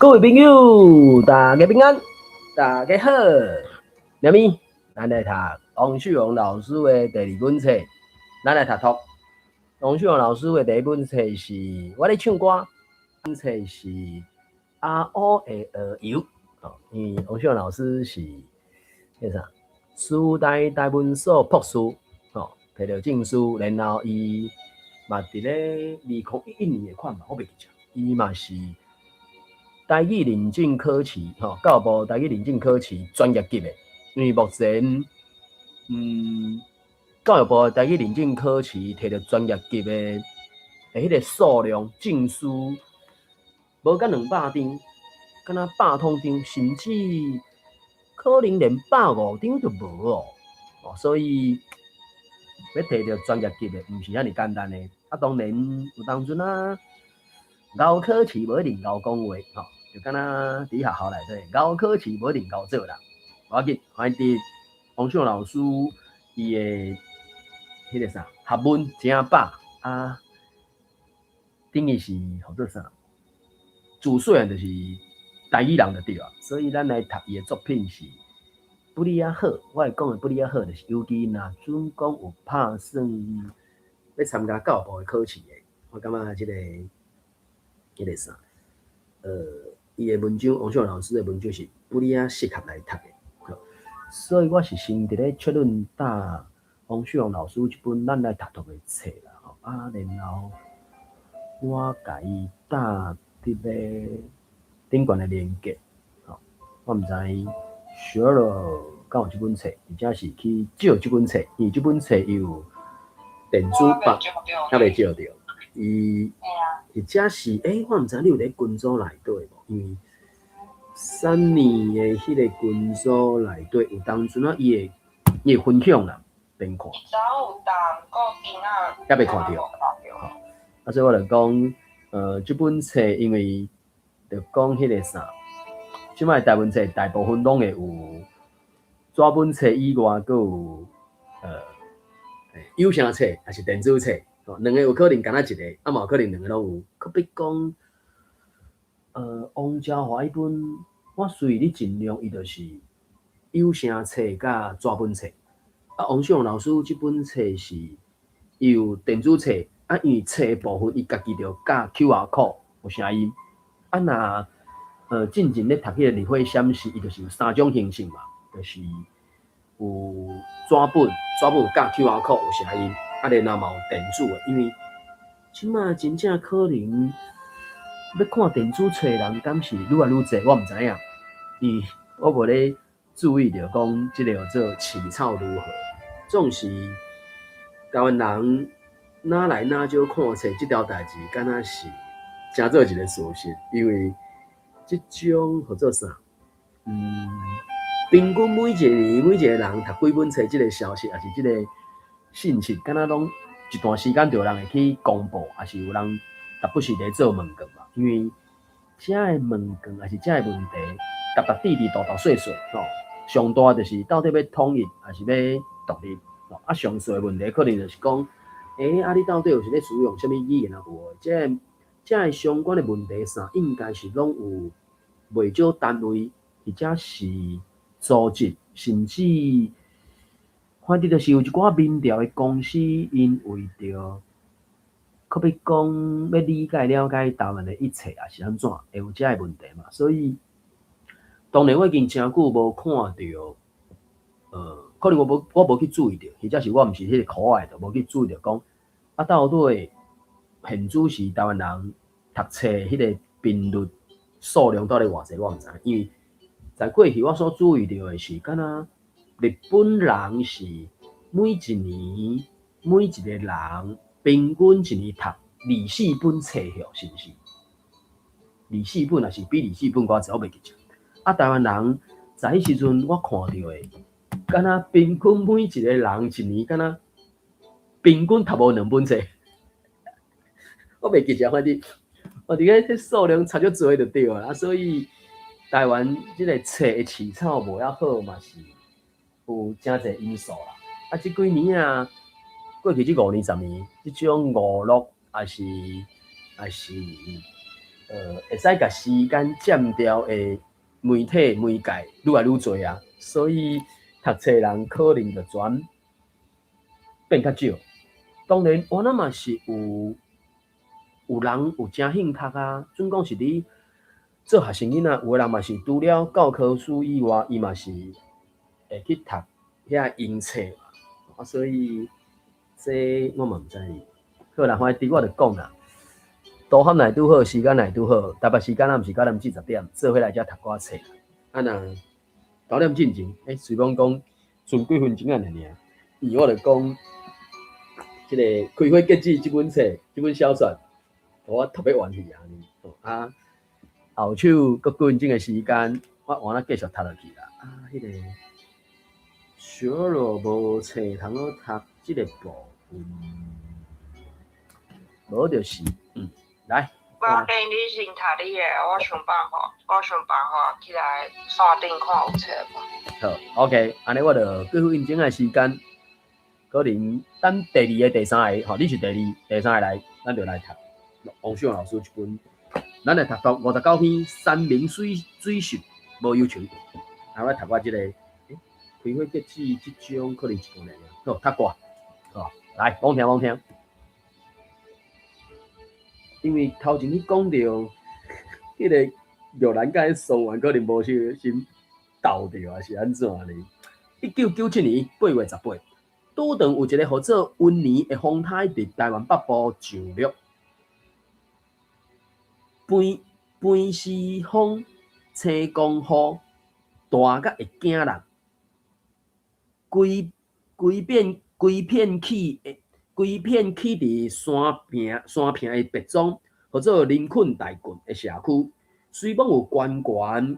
各位朋友，大家平安，大家好。下面咱來讀王秀榮老師的第二本冊，咱來讀讀。王秀榮老師的第一本冊是我咧唱歌，本冊是阿烏的鱷油。哦，因為王秀榮老師是彼啥，師大台文所博士，哦，提著證書，然後伊嘛佇咧2011年的款嘛，我袂記得，伊嘛是台語認證考試，吼，教育部台語認證考試專業級的，因為目前，教育部的台語認證考試提著專業級的彼個數量證書，無甲200張，敢若100通張，甚至可能連150張都無哦。哦，所以欲提著專業級的，毋是遐爾簡單的。啊，當然有當陣啊，𠢕考試無一定𠢕講話，吼，就敢若佇學校內底，𠢕考試無一定𠢕做人。無要緊，反正王秀老師伊的彼個啥學問誠飽啊，等於是號做啥？自細漢就是台語人就對啊，所以咱來讀伊的作品是不哩仔好。我會講的不哩仔好，就是尤其若準講有拍算欲參加教育部的考試的，我感覺這個啥，伊的文章，王秀老師的文章是不哩仔適合來讀的。所以我是先佇咧確認搭王秀榮老師這本咱來讀讀的冊啦，吼啊，然後我共伊搭佇咧頂懸的連結，吼，我毋知小羅敢有這本冊，或者是去借這本冊，因為這本冊伊有電子版，猶未借著。伊或者是我毋知你有佇群組內底無？因為三年的彼個群組內底有當陣啊，伊會分享啦，邊看。知有，但毋過囡仔猶未看著。吼，啊，所以我就講，這本冊因為就講彼個啥，這擺台文冊大部分攏會有紙本冊以外，閣有有聲冊，抑是電子冊，吼，兩个有可能干焦一个，啊嘛有可能兩个攏有。可比講，王昭華彼本，我隨你盡量，伊就是有聲冊佮紙本冊。啊，王秀榮老師這本冊是伊有電子冊，啊，因為冊的部分伊家己就加 QR code 有聲音。啊，若進前咧讀彼個日火閃時，伊就是有三種形式嘛，就是有紙本，紙本有加 QR code 有聲音，啊，然後嘛有電子的，因為這馬真正可能欲看電子冊的人，敢是愈來愈濟，我毋知影，因為我無咧注意著講這個叫做市場如何，總是台灣人哪來哪少看冊這條代誌，敢若是誠做一个事實，因為這種號做啥？平均每一年每一個人讀幾本冊，這個消息，抑是這個信息，敢若攏一段時間就有人會去公布，抑是有人逐不時咧做問卷嘛。因為這个問卷，抑是這个問題，沓沓滴滴，大大細細，吼，上大就是到底欲統一，抑是欲獨立？吼，啊，上細的問題可能就是講，啊，你到底有是咧使用啥物語言啊無？這个相關的問題啥，應該是攏有袂少單位或者是組織，甚至反正就是有一寡民調的公司，𪜶為著可比講欲理解了解台灣的一切，抑是按怎，會有這个問題嘛？所以當然我已經誠久無看著，可能我無去注意著，或者是我毋是彼個可愛的，無去注意著講，啊，到底現主時台灣人讀冊彼個頻率數量到底偌濟，我毋知。因為在過去我所注意著的是，敢若日本人是每一年每一個人平均一年讀24本冊吼，是毋是？二四本抑是比二四本閣較濟，我袂記得。啊，台灣人在彼時陣我看著的，敢若平均每一個人一年敢若平均讀無兩本冊。我袂記得，反正我佇咧彼數量差足濟就對啊。所以台灣這个冊的市場無遐好嘛，是有誠濟因素啦。啊，這幾年啊，過去這5年、10年，這種娛樂抑是會使共時間佔掉的媒體媒介愈來愈濟啊，所以讀冊人可能就轉變較少。當然，我諗嘛是有人有誠興讀啊，準講是你做學生囡仔，有的人嘛是除了教科書以外，伊嘛是會去讀遐英冊嘛。啊，所以這我嘛毋知。好啦，反正我就講啦，導航若拄好，時間若拄好，台北時間仔毋是9點至10點，做伙來遮讀寡冊。啊若9點進前，雖罔講賰幾分鐘仔爾爾，伊我就講，這个《開花結籽》這本冊，這本小說，我讀欲完去啊。啊，後手閣幾分鐘的時間，我換仔繼續讀落去啦。啊，彼个小羅無冊通好讀這个部分，無就是，來。無要緊，你先讀你的，我想辦法起來線頂看有冊無。好，OK，按呢我就幾分鐘的時間，可能等第二个、第三个，吼，你是第二、第三个來，咱就來讀王秀老師這本，咱來讀讀59篇《山明水水秀無憂愁》，啊，我讀我這个，開花結籽這章可能一半爾，好，讀過，好，來，罔聽罔聽。因為頭前你講著，彼个玉蘭佮桑原可能無小心鬥著，還是按怎呢？1997年8月18，拄當有一个號做溫妮的風颱佇台灣北部上陸，歛歛時風、青光雨，大甲會驚人，規規片規片起的。規片起佇山坪山坪的別莊，號做林肯大郡的社區，雖罔有懸懸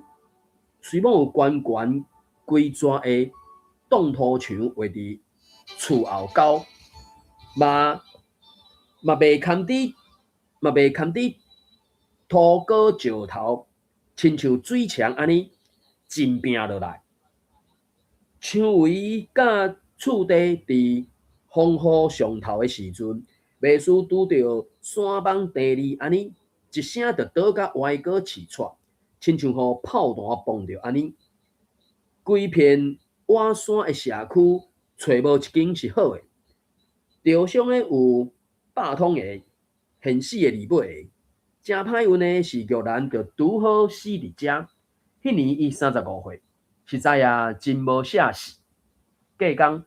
規逝的擋土牆畫佇厝後溝，嘛袂堪得塗膏石頭，親像水牆按呢真拚落來，牆圍佮厝地佇風雨上頭的時陣，袂輸拄著山崩地裂按呢，一聲就倒甲歪過飼掣，親像予炮彈崩著按呢。規片倚山的社區，揣無一間是好的。著傷的有百通个，現死的二尾個。誠歹運的是玉蘭就拄好死佇遮。彼年伊35歲，實在也真無寫死。隔工，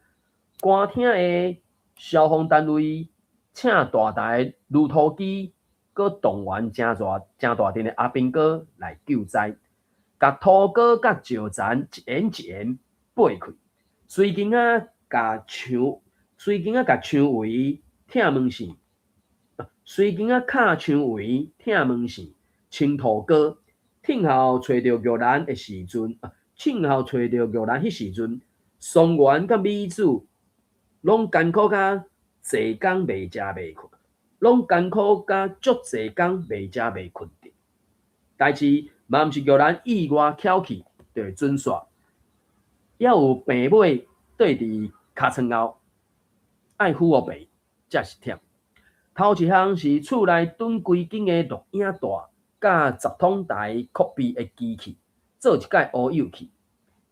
官廳的消防單位請大台鋁土機，閣動員誠大誠大陣的阿兵哥來救災，共塗膏佮石層一沿一沿掰開，隨間仔共牆圍拆門線，隨間仔敲牆圍拆門線，清塗膏，聽候揣著玉蘭的時陣，聽候揣著玉蘭彼時陣，桑原佮美子攏艱苦甲濟工袂食袂睏，攏艱苦甲足濟工袂食袂睏著。代誌嘛毋是玉蘭意外翹去就會準煞，猶有病尾綴佇尻川後，愛扶予病，才是忝。頭一項是厝內囤規間的錄影帶，佮10筒台 copy 的機器，做一擺烏有去。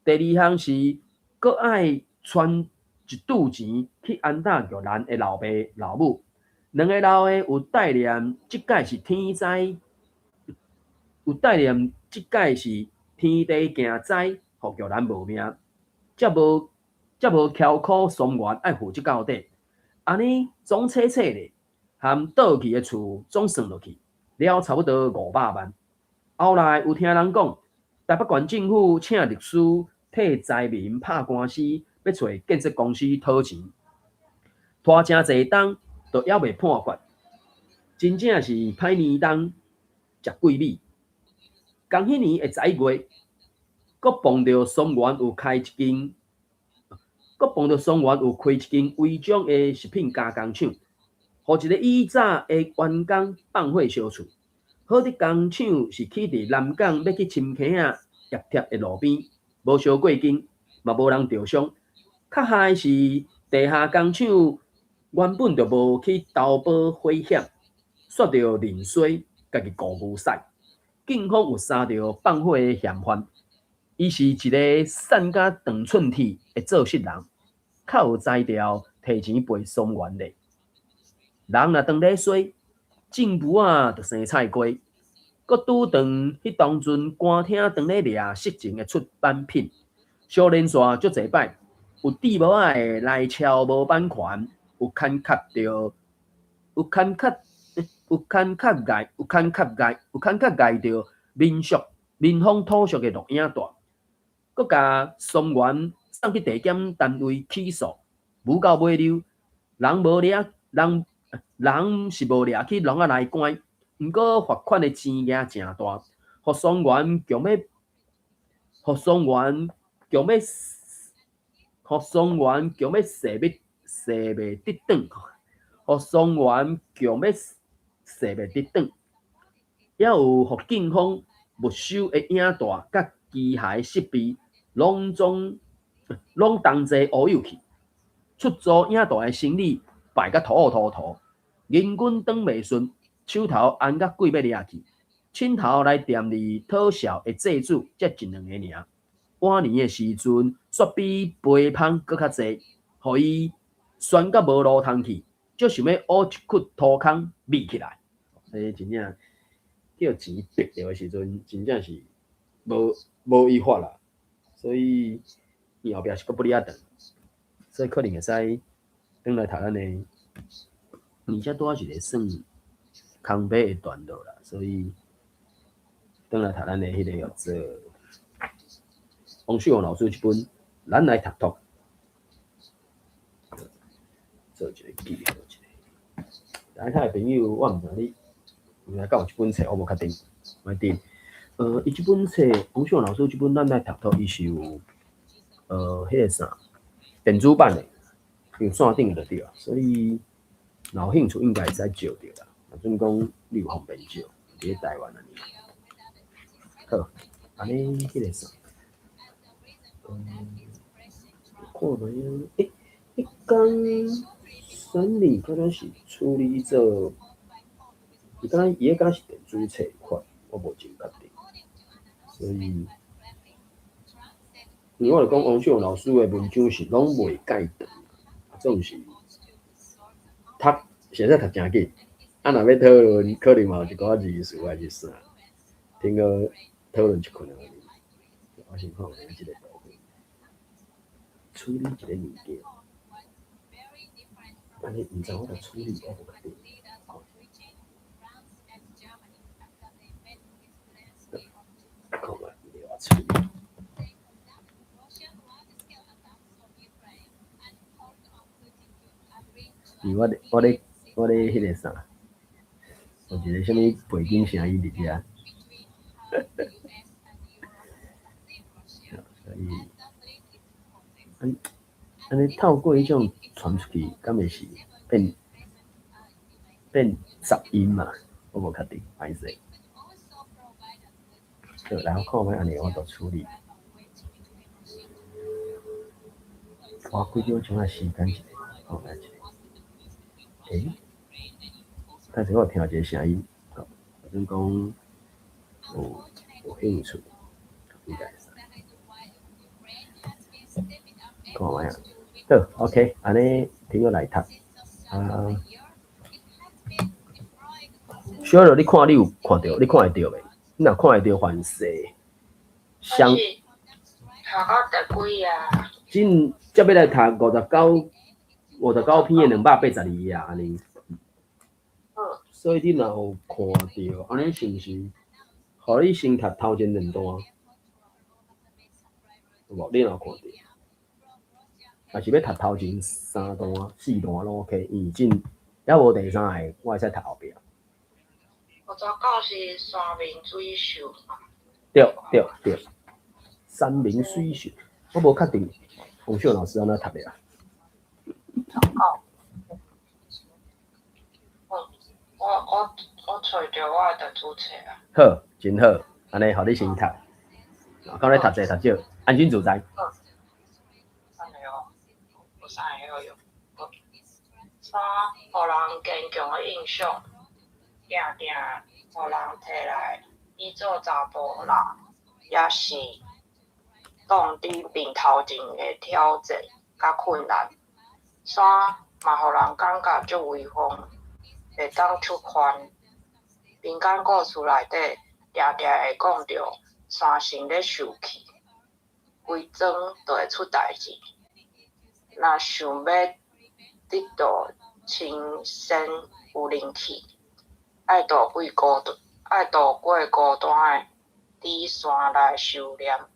第二項是閣愛揣一拄錢去安搭玉蘭的老爸老母，兩个老的有帶念，這擺是天災，有帶念，這擺是天地驚災，予玉蘭無命，才無蹺苦桑原愛負責到底。按呢總切切咧，含倒去的厝總算落去，了差不多500萬。後來有聽人講，台北縣政府請律師替災民拍官司，欲揣建設公司討錢，拖誠濟冬都猶未判決，真正是歹年冬食桂米。仝彼年的11月，閣碰著桑原有開一間，閣碰著桑原有開一間違章的食品加工廠，予一个以早的員工放火燒厝。好佇工廠是起佇南港欲去深坑仔鹽埕的路邊，無燒過間，嘛無人著傷。較害是地下工廠原本就無去投保火險，煞著認衰，家己顧牛屎。警方有三條放火的嫌犯，伊是一个瘦甲長寸鐵的做穡人，較有才調，提錢賠桑園咧。人若當咧衰，種匏仔就生菜瓜。閣拄當彼當陣，官廳當咧掠色情的出版品，相連紲足濟擺，有智某仔會來抄無版權，有牽卡著，有牽卡，有牽卡礙，有牽卡礙，有牽卡礙著民俗民風土俗的錄影帶，閣共桑園送去地檢單位起訴，無到尾溜，人無掠，人人是無掠去籠仔內關。毋過罰款的錢額誠大，予桑園強欲，予桑園強欲，予桑園強欲踅欲踅袂得轉，予桑園強欲踅袂得轉，猶有予警方沒收的影帶佮機械設備，攏總攏同齊烏有去，出租影帶的生理敗甲塗塗塗，銀根轉袂順。手頭紅甲鬼欲掠去，親頭來店裡討笑的債主，才一兩个爾。晚年的時陣，煞比肥胖閣較濟，予伊酸甲無路通去，足想欲挖一窟土空覕起來。所以真正叫錢逼著的時陣，真正是無無依法啦。所以伊後壁是閣不離仔轉，所以可能會使轉來讀咱的，而且拄仔是咧算空白的段落啦，所以轉來讀咱的彼个叫做王秀紅老師這本《咱來讀讀》，做一个記號一下。來睇的朋友，我毋知你原來敢有這本冊，我無確定，無定。伊這本冊，王秀紅老師這本《咱來讀讀》，伊是有彼个啥電子版的，用線頂的就對啊，所以若有興趣應該會使借著啦。若準講你有方便借，佇咧台灣按呢。好，按呢彼个啥，看覓啊？彼工三里敢若是處理做，伊敢若伊彼敢若是電子冊款，我無真確定。所以，因為我就講王秀紅老師的文章是攏袂蓋長，總是讀實在讀誠緊。啊，若欲討論，可能嘛有一寡字詞還是啥，聽個討論一困而已。我先看下這個部分，處理一個物件，按呢毋知我著處理，我無確定。看覓我處理。是我咧，我咧，我咧，彼个啥？有一个啥物背景聲音佇遮，所以，按按呢透過彼種傳出去，敢會是變變雜音嘛？我無確定，歹勢。好，來我看覓按呢有法度處理。我幾點鐘啊時間一下，看覓一下。欸？但是我有聽一个聲音，吼，準講有有興趣，應該會使。看覓啊？好，OK，按呢聽我來讀。啊，小樂，你看你有看著？你看會著袂？你若看會著，凡勢相。讀到第幾啊？真才欲來讀59篇的282頁啊，按呢。所以你若有看著，按呢是毋是？予你先讀頭前兩段，有無？你若有看著，抑是欲讀頭前三段、四段攏 OK，因為真猶無第三个，我會使讀後壁。59是山明水秀嘛？對對對，山明水秀，我無確定王秀老師按怎讀的啊？哦。我揣著我的電子冊啊。好，真好，按呢，予你先讀，講咧讀濟讀少，安心自在。按呢哦，有啥會曉用？三，予人堅強的印象，定定予人提來比做查埔人，也是擋佇面頭前的挑戰佮困難。山嘛予人感覺足威風，會當出犯。民間故事內底，定定會講著山神咧受氣，規莊就會出代誌。若想欲得道升仙有靈氣，愛渡過孤單的佇山內修煉。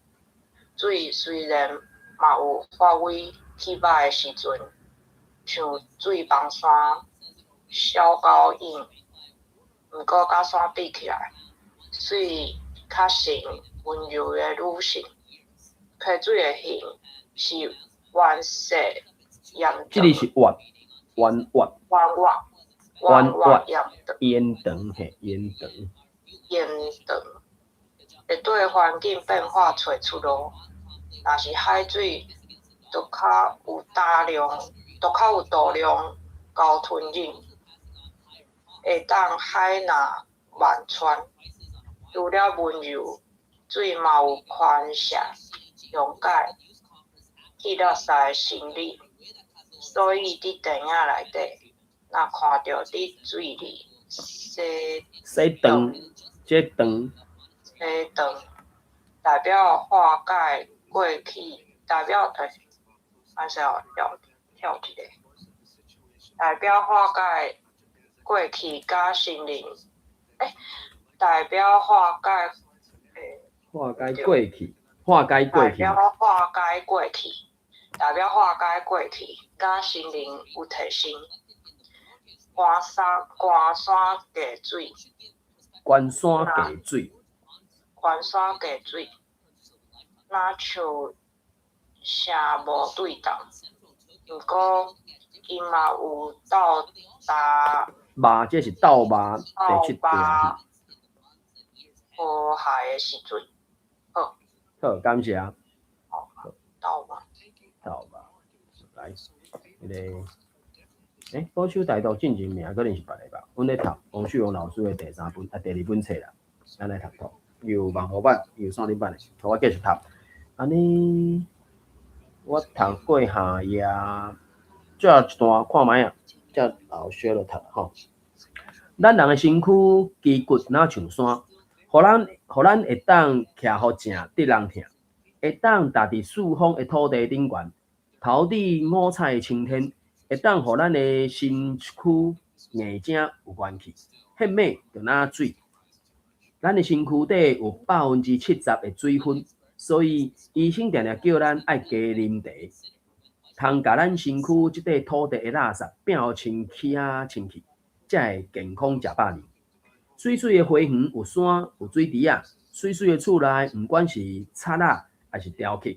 水雖然嘛有發威起歹的時陣，像水崩山、小狗湧，毋過佮山比起來，水較像溫柔的女性。溪水的形是彎細岩這裡是彎彎彎彎彎彎彎岩岩長嘿岩長岩長，會對環境變化揣出路。若是海水，就較有大量，就較有度量𠢕吞忍，會當海納萬川。除了溫柔，水嘛有寬赦、溶解、去垃圾的心理。所以佇電影內底，若看著佇水裡洗洗妝，這妝洗妝，代表化解過去，代表欸，歹勢哦，跳跳一下，代表化解過去佮承認，欸，代表化解欸，化解過去，化解過去，代表化解過去，代表化解過去，佮承認有提升。關山關山過水，關山過水，關山過水，若像聲無對同，毋過伊嘛有鬥搭肉，這是鬥肉第七鬥肉和諧的時陣。好，好，感謝。好，鬥肉，鬥肉，來，彼个，欸，保守台獨進前名可能是別个吧？阮咧讀王秀榮老師的第三本啊，第二本冊啦，咱來讀讀，有網路版，有線頂版的，好，我繼續讀。按呢，我讀過下頁，最後一段看覓啊，才後小落讀吼。咱人的身軀肌骨若像山，予咱會當徛予正，得人疼，會當踏佇四方的土地頂懸，頭頂五彩的青天，會當予咱的身軀硬正有元氣，彼馬就若水。咱的身軀底有70%的水分，所以醫生定定叫咱愛加啉茶，通共咱身軀這塊土地的垃圾摒予清氣啊清氣，才會健康食百年。媠媠的花園有山有水池仔，媠媠的厝內，毋管是賊仔抑是雕刻，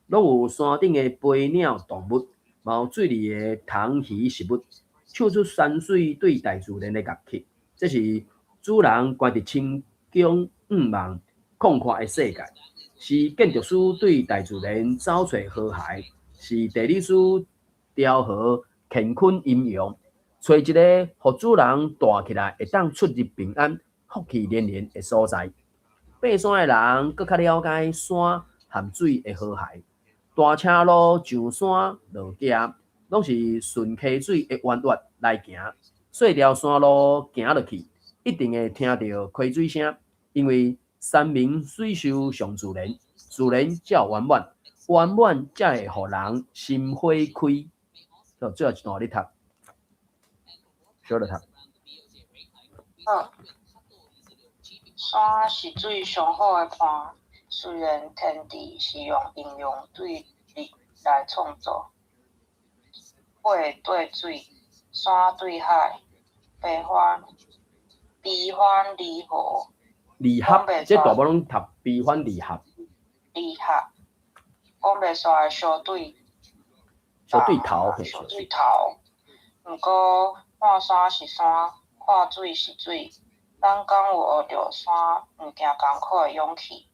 攏有山頂的飛鳥動物，嘛有水裡的蟲魚食物，唱出山水對大自然的樂曲。這是主人關佇深宮向望曠闊的世界，是建築師對大自然找揣和諧，是地理師調和乾坤陰陽，揣一个予主人蹛起來會當出入平安、福氣連連的所在。爬山的人閣較了解山和水的和諧。大車路上山落崎，攏是順溪水的彎彎來行。細條山路行落去，一定會聽著溪水聲，因為山明水秀上自然，自然才有圓滿，圓滿才會予人心花開。好，最後一段你讀，小樂讀。好，山是水上好的伴，雖然天地是用陰陽對立來創造，火對水，山對海，悲歡悲歡離合。離合，這大部攏讀悲歡離合。離合，講袂煞的相對。相對頭，相對頭。毋過看山是山，看水是水，咱敢有學著山毋驚艱苦的勇氣，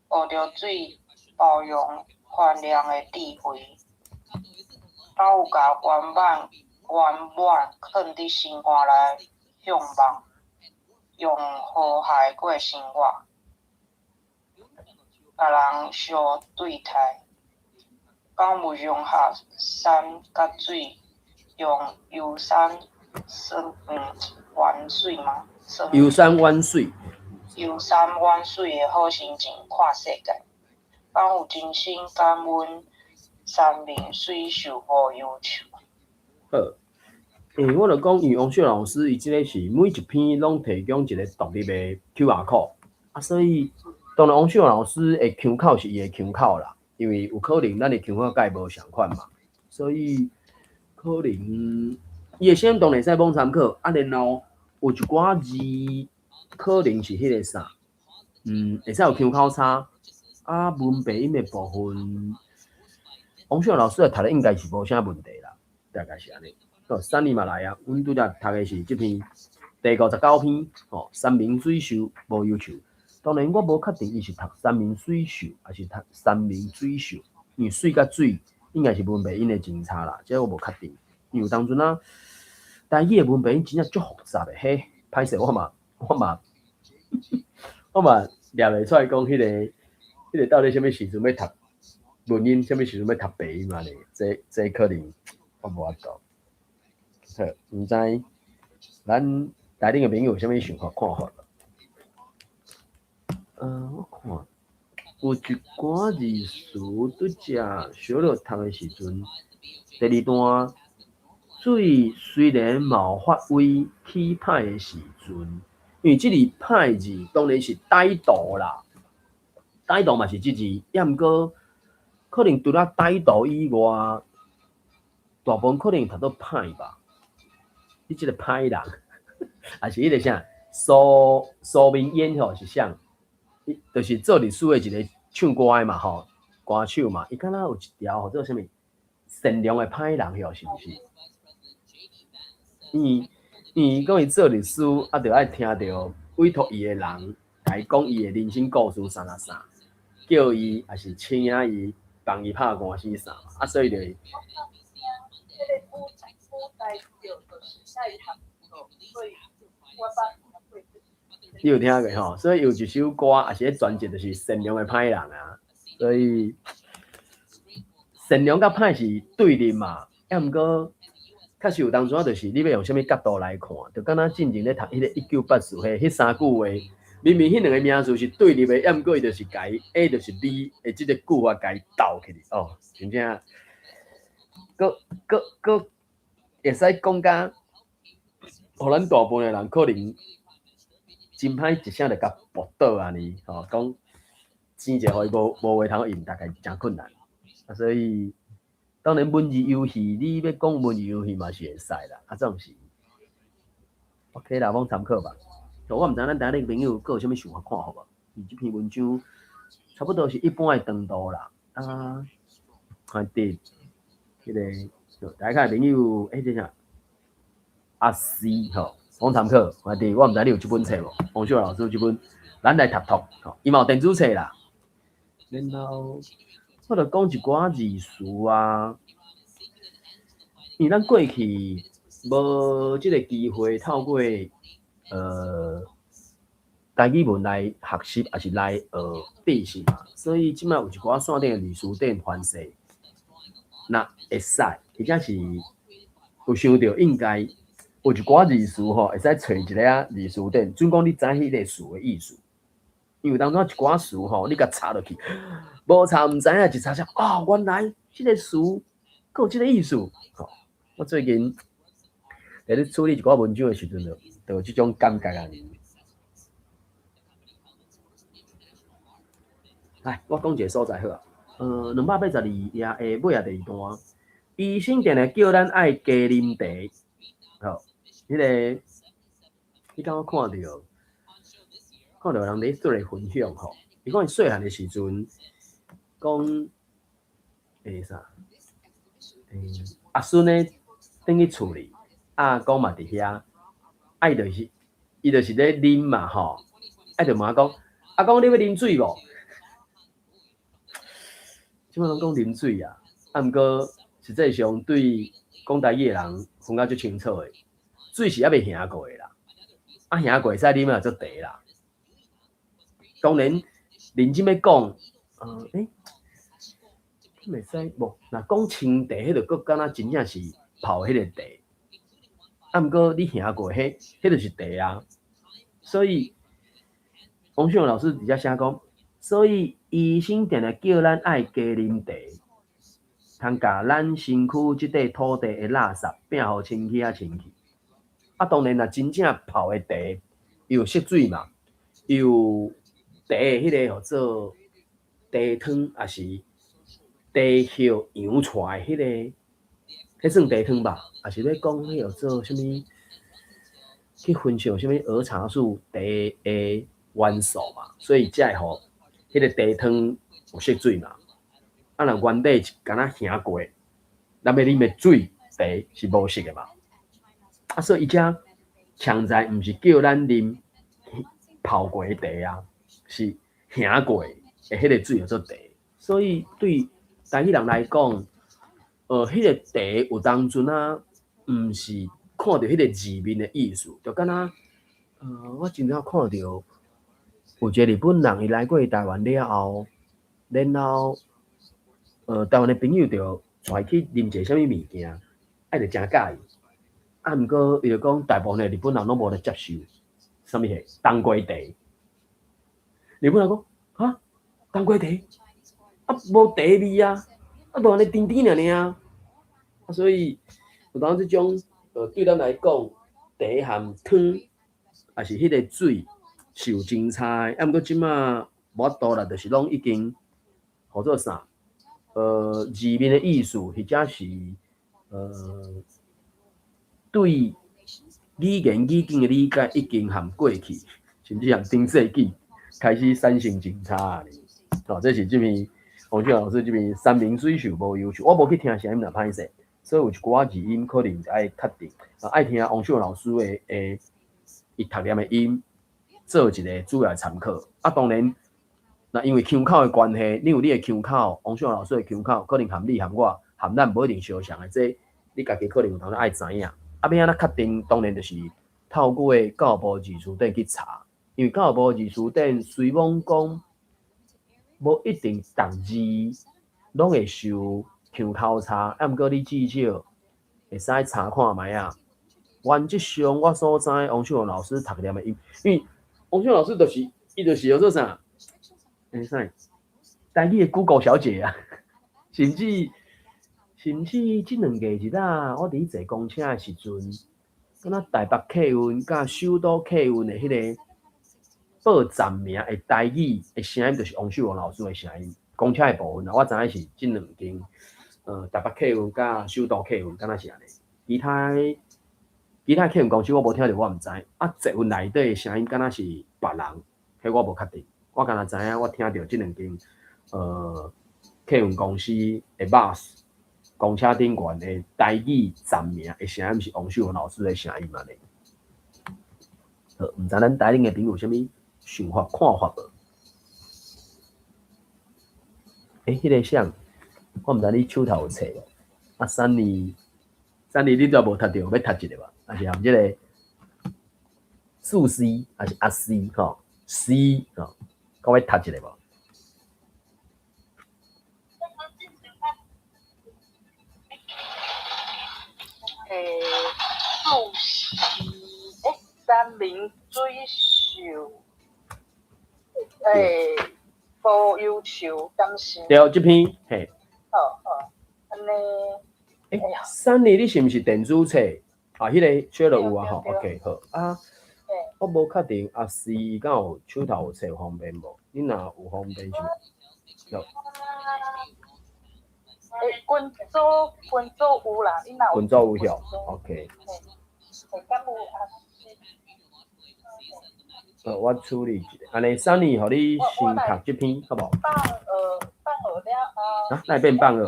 學著水包容寬諒的智慧，敢有共圓滿圓滿囥佇心肝內向望？用和諧過生活，共人相對待。敢有融合山佮水，用遊山耍玩水嗎？遊山玩水。遊山玩水的好心情看世界。敢有真心感恩山明水秀無憂愁？好，我就講，因為王秀老師伊這个是每一篇攏提供一个獨立的 QR code，啊，所以當然王秀老師的腔口是伊的腔口啦，因為有可能咱的腔口佮伊無仝款嘛，所以可能伊的聲當然會使罔參考，啊，然後有一寡字可能是彼個啥，會使有腔口差，啊，文白音的部分，王秀老師的讀的應該是無啥問題啦，大概是按呢。哦，三年嘛來啊，阮拄才讀的是這篇第59篇，吼，山明水秀無憂愁。當然我無確定伊是讀山明水秀，抑是讀山明水秀，因為水佮水應該是文白音的真差啦，這個我無確定。因為有當陣啊，台語的文白音真正足複雜的，嘿，歹勢我嘛掠袂出來講彼個到底啥物時陣欲讀文音，啥物時陣欲讀白音按呢？這可能我無法度。好，毋知咱台頂的朋友有啥物想法看法？我看有一寡字詞拄才小落讀的時陣，第二段水雖然嘛發威起歹的時陣，因為這字歹字當然是歹徒啦，歹徒嘛是這字，抑毋過可能除了歹徒以外，大部分可能讀做歹吧。你這個歹人，抑是彼個啥蘇蘇明煙吼是啥？就是做律師的一個唱歌的嘛吼，歌手嘛，伊敢若有一條號做啥物善良的歹人吼，是毋是？伊講伊做律師，啊，著愛聽著委託伊的人來講伊的人生故事啥啥啥，叫伊抑是請伊幫伊拍官司啥，啊，所以就。彼個舞台劇就是愛學所以我捌聽過。你有聽過吼？所以有一首歌，抑是彼專輯，就是善良的歹人啊。所以善良佮歹是對立嘛，抑毋過確實有當陣就是你欲用啥物角度來看，就敢若進前咧讀彼個1984彼三句話，明明彼兩個名詞是對立的，抑毋過伊就是共 A 就是 B 的這個句法共伊鬥起來哦，真正，閣閣閣會使講甲，予咱大部分的人可能真歹一聲就共駁倒按呢，吼，講錢一個予伊無無話通用，大概誠困難。啊，所以當然文字遊戲，你欲講文字遊戲嘛是會使啦，啊，總是 OK 啦，罔參考吧。我毋知咱台頂朋友閣有啥物想法看法無？伊這篇文章差不多是一般的長度啦。啊，看佇彼個大家朋友，欸，這啥？阿西吼，罔參考，看佇我毋知你有這本冊無？王秀老師這本，咱來讀讀，吼，伊嘛有電子冊啦。然後我著講一寡字詞啊，因為咱過去無這個機會透過台語文來學習，抑是來學知識嘛，所以這擺有一寡線頂的字詞典翻勢，若會使，或者是有想著應該有一寡字詞吼，會使揣一个仔字詞典，準講你知彼個詞的意思。因為當中一寡詞吼，你共查落去，無查毋知影，一查才哦，原來這個詞閣有這個意思。吼，我最近佇咧處理一寡文章的時陣，就有這種感覺啊。來，我講一個所在好啊。282頁的尾仔第二段，醫生定定叫咱愛加啉茶。好，彼個，你敢有看著？看著人佇做咧分享吼，伊講伊細漢的時陣，講啥？阿孫咧轉去厝裡，阿公嘛佇遐，啊伊就是咧啉嘛吼，啊就問阿公，阿公你欲啉水無？這擺攏講啉水啊，啊毋過實際上對講台語的人分甲足清楚的，水是猶未行過的啦。啊，行過會使啉啊，做茶啦。當然，認真欲講，欸，袂使無，若講清茶，彼就閣敢若真正是泡彼个茶。啊，毋過你行過，彼就是茶啊。所以，王秀老師佇遮寫講，所以醫生定定叫咱愛加啉茶，通共咱身軀這塊土地的垃圾摒予清氣啊清氣。啊，當然若真正泡的茶，伊有色水嘛，伊有茶的彼个號做茶湯，抑是茶葉揚出來彼个，彼算茶湯吧？抑是欲講彼號做啥物？去分析啥物兒茶素茶的元素嘛，所以才會予彼個茶湯有色水嘛。啊，若原底是敢若行過，咱欲啉的水茶是無色的嘛。啊，所以伊遮強在毋是叫咱啉泡過的茶啊，是行過的彼個水叫做茶。所以對台語人來講，彼個茶有當陣啊，毋是看著彼個字面的意思，就敢若，我真早看著有一個日本人，伊來過台灣了後，然後，台灣的朋友就帶伊去啉一个啥物物件，啊，伊就誠佮意。啊，毋過伊就講大部分的日本人攏無咧接受，啥物貨？冬瓜茶。日本人講，哈，冬瓜茶？啊，無茶味啊，啊，無按呢甜甜爾爾啊。啊，所以有當這種，對咱來講，茶含湯，抑是彼個水是有真差的。啊，毋過這馬無法度啦，就是攏已經號做啥？字面的意思，或者是對語言語境的理解已經和過去，甚至和頂世紀開始產生真差啊！哦，這是這篇王俊老師這篇山明水秀無憂愁，我無去聽聲音若歹勢，所以有一寡字音可能愛確定，啊，愛聽王秀老師的伊讀念的音，做一個主要參考。啊，當然，那因為腔口的關係，你有你的腔口，王秀老師的腔口，可能和你和我和咱無一定相像的，這你家己可能有當時愛知影。啊，欲按怎確定？當然就是透過教育部字詞典去查，因為教育部字詞典雖罔講無一定逐字攏會受腔口差，啊，毋過你至少會使查看覓仔。原則上，我所知王秀老師讀念的音，因為王秀老師就是伊就是叫做啥？欸啥？台語的 Google 小姐啊，甚至這兩個日仔，我佇坐公車的時陣，敢若台北客運佮首都客運的彼個報站名的台語的聲音，就是王秀榮老師的聲音。公車的部分啊，我知影是這兩間，台北客運佮首都客運，敢若是按呢。其他客運公司我無聽著，我毋知。啊，捷運內底的聲音敢若是別人，彼我無確定。我敢若知影，我聽著這兩間，客運公司的 bus 公車頂懸的台語站名的聲音是王秀榮老師的聲音按呢。好，毋知咱台頂的朋友有啥物想法看法無？欸，彼個啥？我毋知你手頭有冊無？啊，三年，三年你都無讀著，欲讀一下無？抑是含這個素詩，抑是阿詩吼？詩吼，講欲讀一下無？欸，素詩，欸，山明水秀，欸，無憂愁，敢是？對，這篇，嘿。好好，按呢。欸，三年你是毋是電子冊？啊，彼個小就有啊吼，OK 好啊。我無確定阿詩伊敢有手頭有冊方便無？你若有方便是？有。欸，群組有啦，你若有。群組有曉，OK。嘿，敢有阿詩？好，我處理一下。按呢，三年，予你先讀這篇，好無？放學，放學了後。啊，哪會變放學？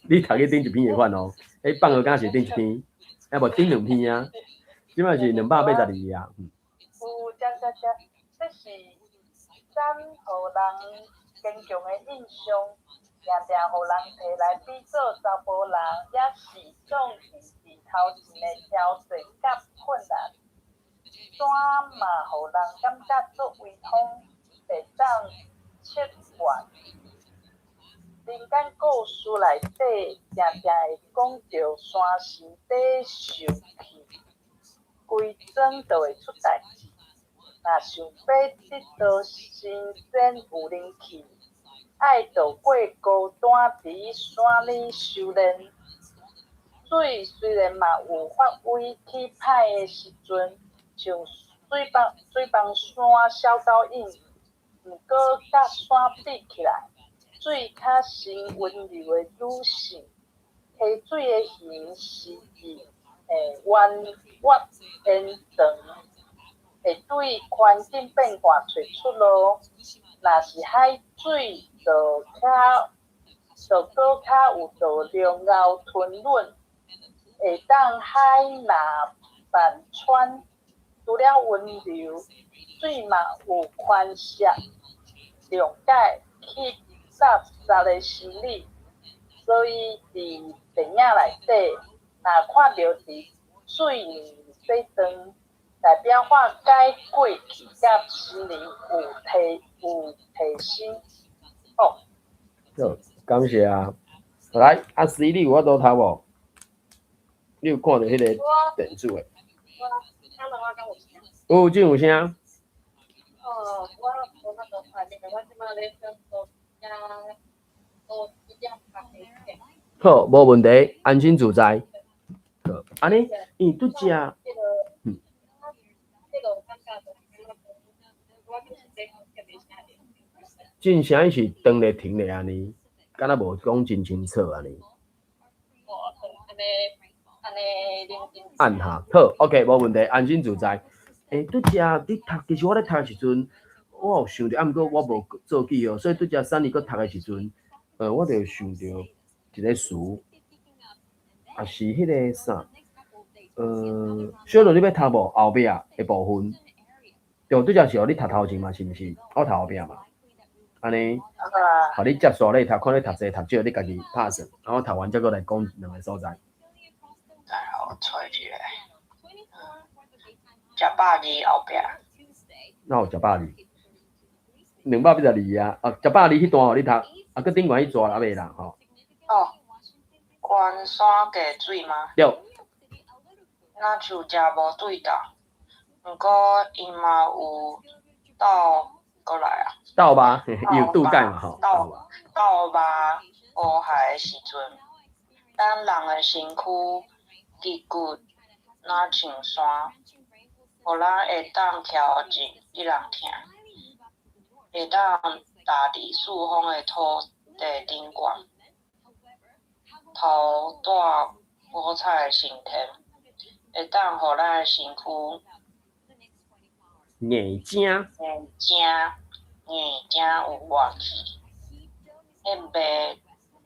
你讀去頂一篇會款哦。欸，放學敢是頂一篇？啊，無頂兩篇啊？這擺是282頁啊。有，這這這，這是咱予人堅強的印象，定定予人提來比做查埔人，也是總是佇頭前的挑戰佮困難。山嘛予人感覺足威風，會當測月。民間故事內底，定定會講著山神佇受氣，規莊就會出代誌。若想欲得到神仙有靈氣，愛渡過孤單佇山裡修煉。水雖然嘛有發威起歹的時陣，像水枋山小狗湧，毋過佮山比起來，水較生溫柔的女性，溪水的形是彎月延長，會對環境變化揣出路。若是海水就閣較有道量𠢕吞忍，會當海納百川。除了溫柔，水嘛有寬恕、諒解去垃圾的心理。所以佇電影內底，若看著佇水裡洗妝，代表化解過去佮心靈有提升。好。好，感謝啊。來，阿思你有法度讀無？你有看著彼個電子的？有，真有聲。哦，我無法度看，因為我這擺咧上課，遮多一點咖啡。好，無問題，安心自在。好，按呢，伊拄才，真聲是斷咧停咧按呢，敢若無講真清楚按呢。哦，按呢，按呢，按下，好，OK，無問題，安心自在。拄才你讀，其實我咧讀的時陣，我有想著，啊，毋過我無做記號，所以拄才珊妮閣讀的時陣，我就想著一個詞，也是彼個啥，小羅你欲讀無後壁的部分？對，拄才是予你讀頭前嘛，是毋是？我讀後壁嘛，按呢，予你接續咧讀，看你讀濟讀少，你家己拍算，然後讀完才閣來講兩个所在。等下我揣一下。100字後壁。哪有100字？212啊！啊，100字彼段予你讀，啊，閣頂懸彼段猶未啦吼。哦，關山過水嗎？對。若像誠無對頭，毋過伊嘛有倒過來啊。倒肉，伊有拄解嘛吼？倒肉烏海的時陣，咱人的身軀筋骨若像山，予咱會當徛直一人疼，會當踏佇四方的土地頂懸，頭帶五彩的神天，會當予咱的身軀硬正，硬正，硬正有活氣。彼肉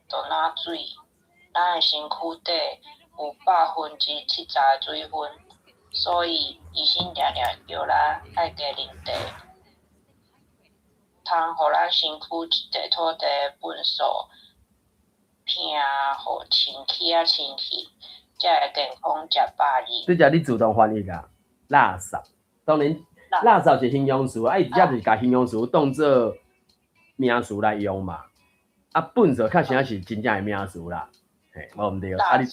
就若水，咱的身軀底有70%的水分，所以醫生定定叫咱愛加啉茶，通予咱身軀一塊土地糞掃拼予清氣仔清氣，才會健康食百二。這只你自動翻譯啊，垃圾，當然垃圾是形容詞，啊，伊直接就是共形容詞當做名詞來用嘛。啊，糞掃較像是真正的名詞啦，嘿，無毋對，啊你，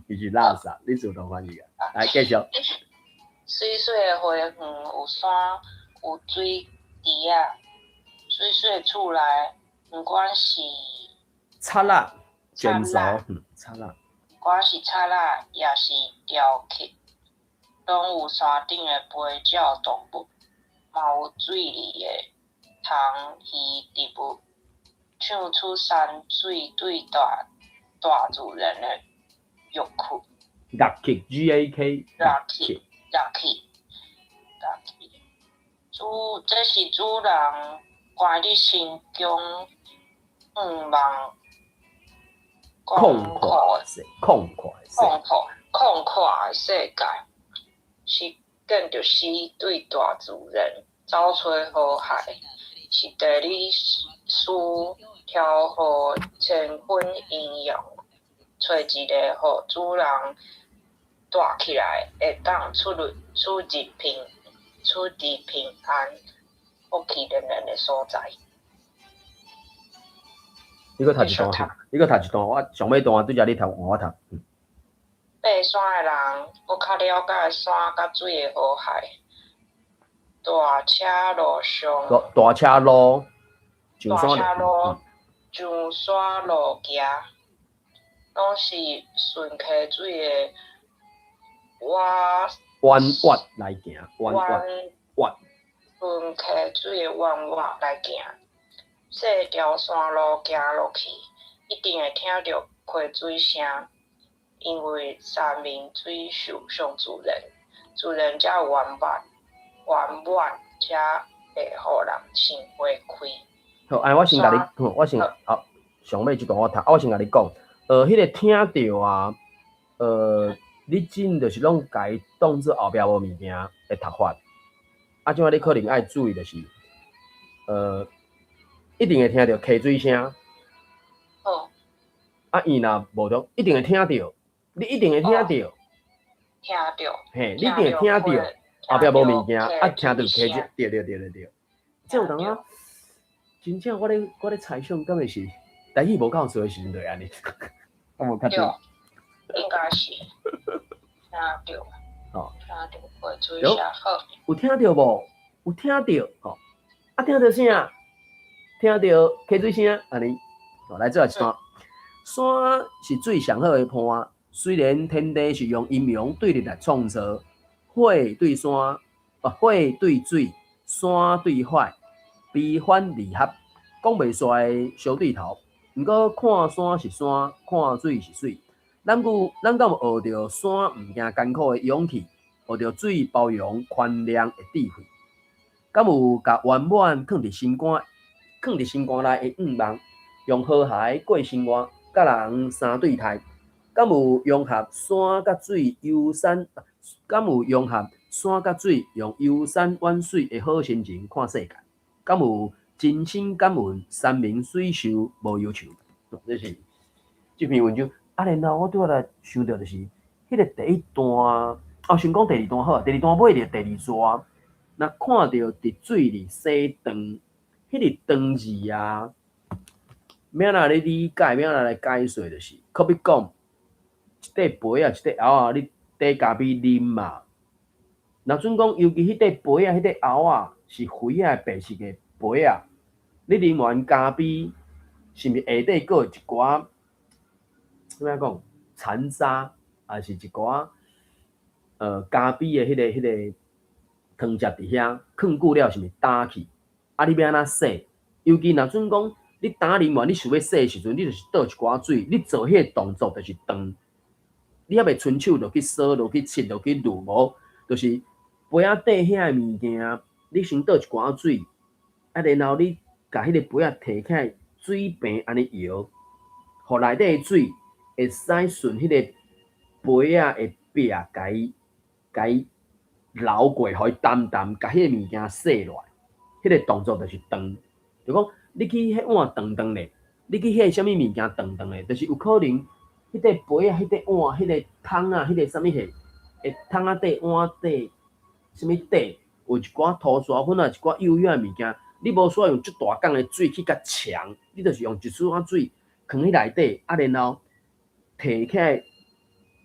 伊是垃圾，你自動翻譯啊，來繼續。媠媠的花園有山有水池仔，媠媠的厝內，毋管是賊仔，剪刀，賊仔，毋管是賊仔，抑是雕刻，攏有山頂的飛鳥動物，嘛有水裡的蟲魚植物，唱出山水對大自然的樂曲。樂曲，G A K，樂曲，樂曲，樂曲。這是主人關佇心中向望廣闊廣闊廣闊廣闊的世界，是建築師對大自然找揣和諧，是地理師調和千分陰陽，揣一个予主人蹛起來會當出入平處佇平安、福氣連連的所在。你閣讀一段，你閣讀一段，我上尾段對遮你讀，換我讀。爬山的人，閣較了解山佮水的和諧。大車路上，大車路，大車路，上山路行，攏是順溪水的彎彎彎來行，彎彎彎。順溪水的彎彎來行，細條山路行落去，一定會聽著溪水聲，因為山明水秀上自然，自然才有圓滿，圓滿才會予人心花開。好，按我先共你，我先好，上尾這段我讀，啊，我先共你講，彼个聽著啊，你真就是攏共伊當做後壁無物件的讀法，啊，這擺你可能愛注意就是，一定會聽著溪水聲。啊，伊若無著，一定會聽著，你一定會聽著。聽著。嘿，你一定會聽著，後壁無物件，啊，聽著溪水，對對對對對。這有當啊，真正我咧猜想，敢會是台語無夠濟的時陣就會按呢，我無確定。應該是聽著。哦。聽著溪水聲好。有聽著無？有聽著，吼。啊，聽著啥？聽著溪水聲，按呢。哦，來做一段。山是水上好的伴，雖然天地是用陰陽對立來創造，火對山，啊，火對水，山對海，悲歡離合，講袂煞的相對頭。毋過看山是山，看水是水。咱敢有學著山毋驚艱苦的勇氣，學著水包容寬諒的智慧？敢有共圓滿囥佇心肝，囥佇心肝內的願望，用和諧過生活，佮人相對待？敢有融合山佮水遊山？敢有融合山佮水用遊山玩水的好心情看世界？敢有真心感恩山明水秀無憂愁？這是這篇文章。啊，然後我拄仔來想著就是，彼个第一段，哦，先講第二段好啊，第二段尾著第二段，若看著佇水裡洗妝，彼个妝字啊，欲按怎咧理解，欲按怎來解說，就是，可比講，一塊杯仔，一塊甌仔，你綴咖啡啉嘛。若準講，尤其彼塊杯仔、彼塊甌仔是肥仔白色的杯仔，你啉完咖啡，是毋是下底閣有一寡？怎樣講？殘渣，抑是一寡咖啡的彼個湯汁佇遐，囥久了是毋是焦去？啊，你欲按怎洗？尤其若準講，你焦啉完，你想欲洗的時陣，你就是倒一寡水，你做彼个動作就是斷，你猶未伸手落去掃、落去拭、落去滷，無，就是杯仔底遐的物件，你先倒一寡水，啊，然後你共彼個杯仔提起來，水平按呢搖，予內底的水會使順彼个杯仔的壁，共伊流過，予伊澹澹，共彼個物件洗落來，彼個動作就是斷。就講你去彼碗斷斷咧，你去彼个啥物物件斷斷咧，就是有可能彼塊杯仔、彼塊碗、彼個桶仔、彼個啥物貨，會桶仔底、碗底、啥物底，有一寡塗沙粉啊，一寡幼幼的物件，你無需要用足大桶的水去共沖，你就是用一絲仔水囥佇內底，啊，然後提起來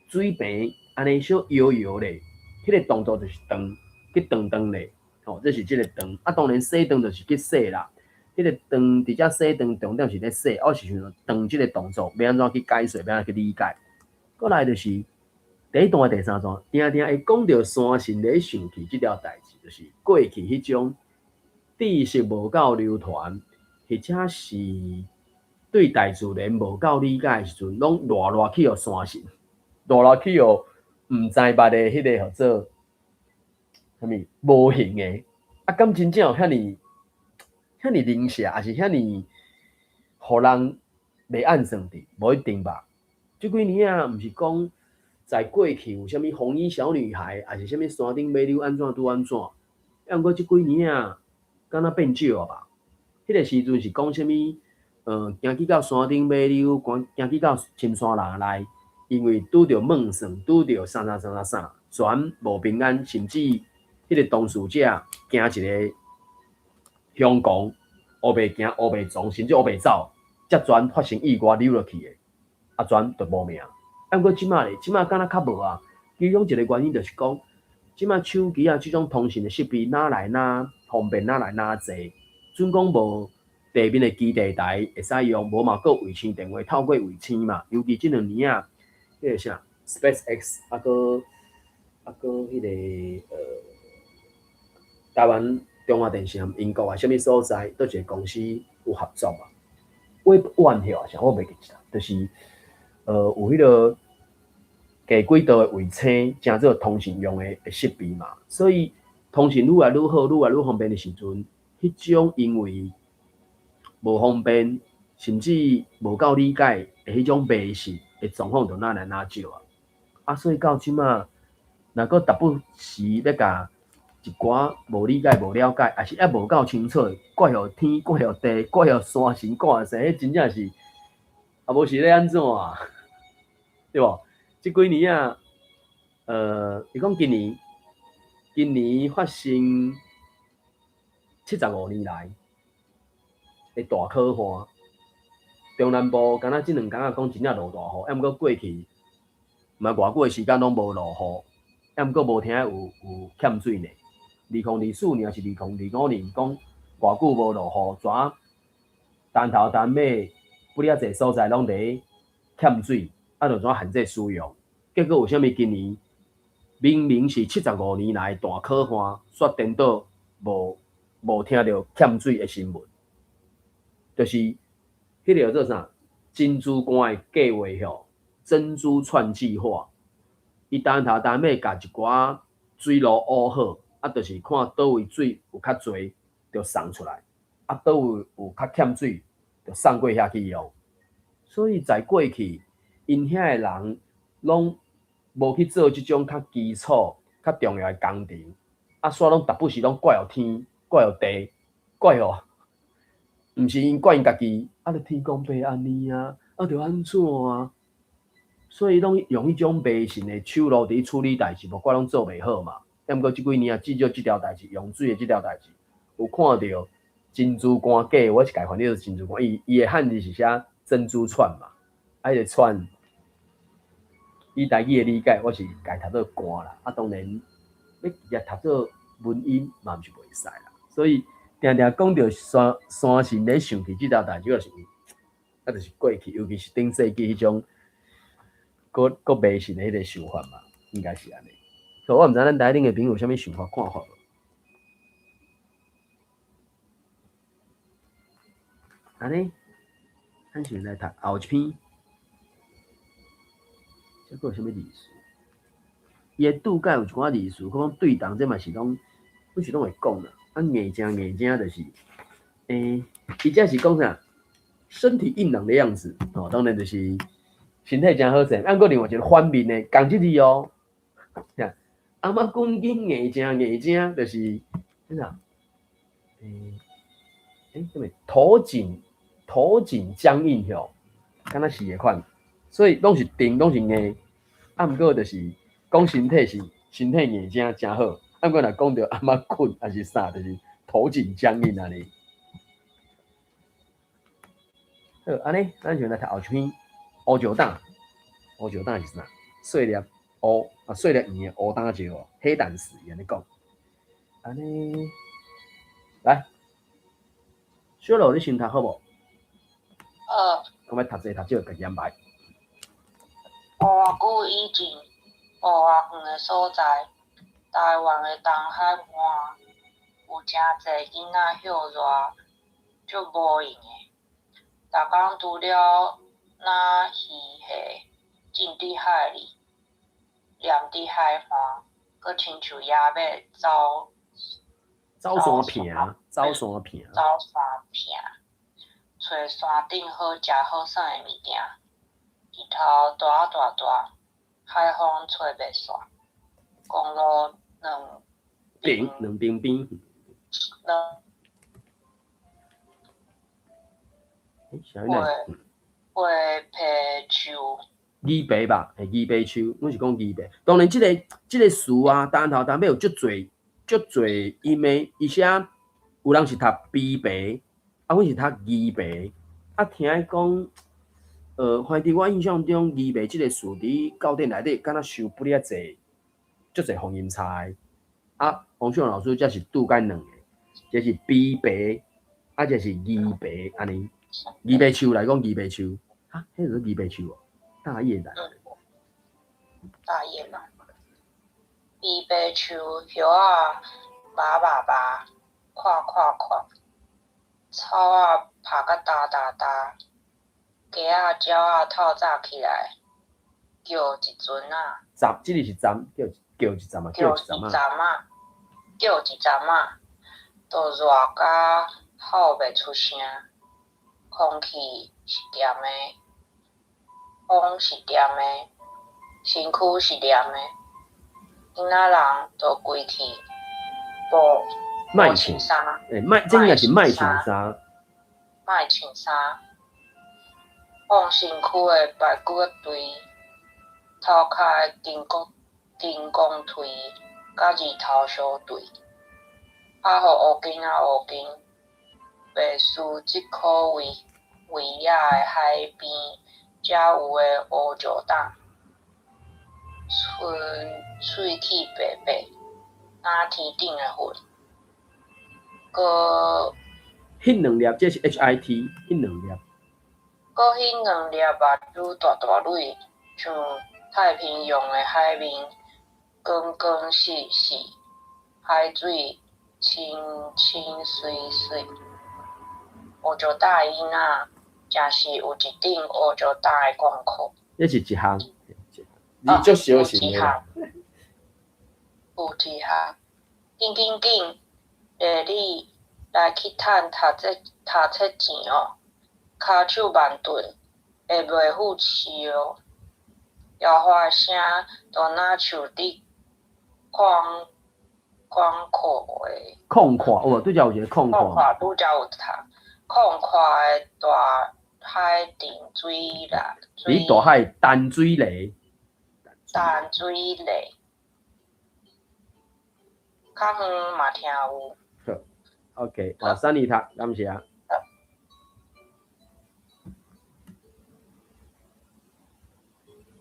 水平按呢小搖搖咧，彼個動作就是斷，去斷斷咧，吼，這是這個斷。啊，當然洗妝就是去洗啦。彼個斷佇遮洗妝，重點是咧洗，我是想斷這個動作，欲按怎去解說，欲按怎去理解。過來就是第一段的第三段，定定會講著山神咧生氣這條代誌，就是過去彼種知識無夠流傳，或者是對大自然無夠理解的時陣，攏賴賴去予山神，賴賴去予毋知捌的彼个號做啥物無形的，啊，敢真正有遐爾遐爾靈社，抑是遐爾予人袂按算佇？無一定吧。這幾年啊，毋是講在過去有啥物紅衣小女孩，抑是啥物山頂美女按怎拄按怎？啊，毋過這幾年啊，敢若變少啊吧？彼个時陣是講啥物？行去到山頂馬溜，行去到深山林內，因為拄著夢算，拄著啥啥啥啥啥，全無平安，甚至彼個當事者行一个香港，烏白行烏白撞，甚至烏白走，才全發生意外溜落去的，啊全就無命。啊，毋過這馬咧，這馬敢若較無啊。其中一个原因就是講，這馬手機啊，這種通訊的設備哪來哪方便，哪來哪濟。準講無地面的基地台會使用，無嘛閣衛星電話透過衛星嘛。尤其這兩年啊，彼个啥 SpaceX 啊，閣啊閣彼个台灣中華電信和英國啊，啥物所在，佗一个公司有合作嘛？微軟曉啥，我袂記得，就是有彼个低軌道的衛星，成做通訊用的設備嘛。所以通訊愈來愈好，愈來愈方便的時陣，彼種因為無方便，甚至無夠理解的彼種迷信的狀況，就哪來哪少啊！啊，所以到這馬，若閣逐不時欲共一寡無理解、無了解，抑是猶無夠清楚的，怪予天、怪予地、怪予山神、怪予神，彼真正是，啊無是咧按怎啊？對無？這幾年啊，伊講今年，今年發生75年來的大洘旱，中南部敢若這兩工仔講真正落大雨，啊毋過過去嘛偌久的時間攏無落雨，啊毋過無聽有欠水呢。2024年抑是2025年，講偌久無落雨，怎單頭單尾不了濟所在攏佇欠水，啊，就怎限制使用？結果為啥物今年明明是七十五年來大洘旱，煞顛倒無聽著欠水的新聞？就是彼个叫做啥？珍珠港的計劃吼，珍珠串計劃，伊單頭單尾共一寡水路挖好，啊，就是看佗位水有較濟，就送出來；啊，佗位有較欠水，就送過遐去用。所以在過去，𪜶遐的人攏無去做這種較基礎、較重要的工程，啊，煞攏逐不時攏怪予天、怪予地、怪予，毋是𪜶怪𪜶家己，啊，就天公伯按呢啊，啊，就按怎啊？所以攏用彼種迷信的手路佇處理代誌，無怪攏做袂好嘛。啊，毋過這幾年啊，至少這條代誌用水的這條代誌，有看著珍珠港計，我是共翻譯做珍珠港，伊的漢字是寫珍珠串嘛，啊，彼个串，以台語的理解，我是共讀做罐啦。啊，當然欲直接讀做文音嘛，毋是袂使啦。所以定定講著山山神咧生氣這條代誌，就是啊，就是過去，尤其是頂世紀彼種，閣閣迷信的彼个想法嘛，應該是按呢。所以我毋知咱台頂的朋友有啥物想法看法無？按呢，咱先來讀後一篇，這閣有啥物意思？伊的注解有一寡字詞，可能對同這嘛是攏，阮是攏會講啦。啊，硬正硬正就是，伊這是講啥？身體硬朗的樣子，哦，當然就是身體誠好勢。啊，毋過另外一個反面的，仝這字哦，阿媽講緊硬正硬正，就是啥？啥物？頭頸僵硬吼，敢若是彼款，所以攏是定，攏是硬。啊，毋過就是講身體是身體硬正誠好，啊，毋過若講著阿媽睏抑是啥，就是頭頸僵硬按呢。好，按呢，咱就來讀後一篇烏石膽，烏石膽是啥？細粒烏啊，細粒圓的烏膽石哦，黑膽石，伊按呢講。按呢，來，小羅，你先讀好無？好。講欲讀濟讀少，家己安排。偌久以前，偌遠的所在，台灣的東海岸有誠濟囡仔歇熱，足無閒的。逐工除了拿魚蝦浸佇海裡，黏佇海岸，閣親像野馬走走山坪，走山坪，走山坪，揣山頂好食好耍的物件，日頭大大大，海風吹袂散，公路兩邊兩邊邊。兩花皮樹。枇杷吧，枇杷樹，阮是講枇杷。當然，這个詞啊，單頭單尾有足濟足濟音的，伊寫有人是讀枇杷，啊，阮是讀枇杷，啊，聽伊講，反正我印象中，枇杷這個詞佇教典內底，敢若收不了濟，足濟方音差的。啊，王秀老師這是拄甲兩個，一個是枇杷，啊，一個是枇杷，按呢。枇杷樹來講，枇杷樹，哈，彼個是枇杷樹哦，大葉蘭。大葉蘭。枇杷樹葉仔麻麻麻，闊闊闊，草仔拍甲焦焦焦，雞仔鳥仔透早起來叫一陣仔。站，這個是站，叫叫一站啊，叫一站仔。叫一站仔，就熱甲吼袂出聲。空氣是鹹的，風是鹹的，身軀是黏的，囡仔人就規氣無莫穿衫，欸，莫，這應該是莫穿衫，莫穿衫，放身軀的排骨堆，頭殼的筋骨筋公腿，佮日頭相對，拍予烏金仔烏金。白須這箍圍圍仔的海邊，才有的烏石膽，伸喙齒白白，若天頂的雲。閣彼兩粒，這是 HIT，彼兩粒。閣彼兩粒目珠大大蕊，像太平洋的海面，光光細細，海水清清水水。烏石膽的囡仔，誠是有一頂烏石膽的短褲。這是一項，你足小心的。有一項，緊緊緊，麗麗來去趁讀冊讀冊錢哦，跤手慢鈍，會袂赴市哦。搖花聲就若像佇曠廣闊的。曠闊，有無？拄才有一個曠闊。曠闊，拄才有讀。曠闊的大海沉水啦，佇大海淡水螺。淡水螺，較遠嘛聽有。好，OK，好，三里讀，感謝。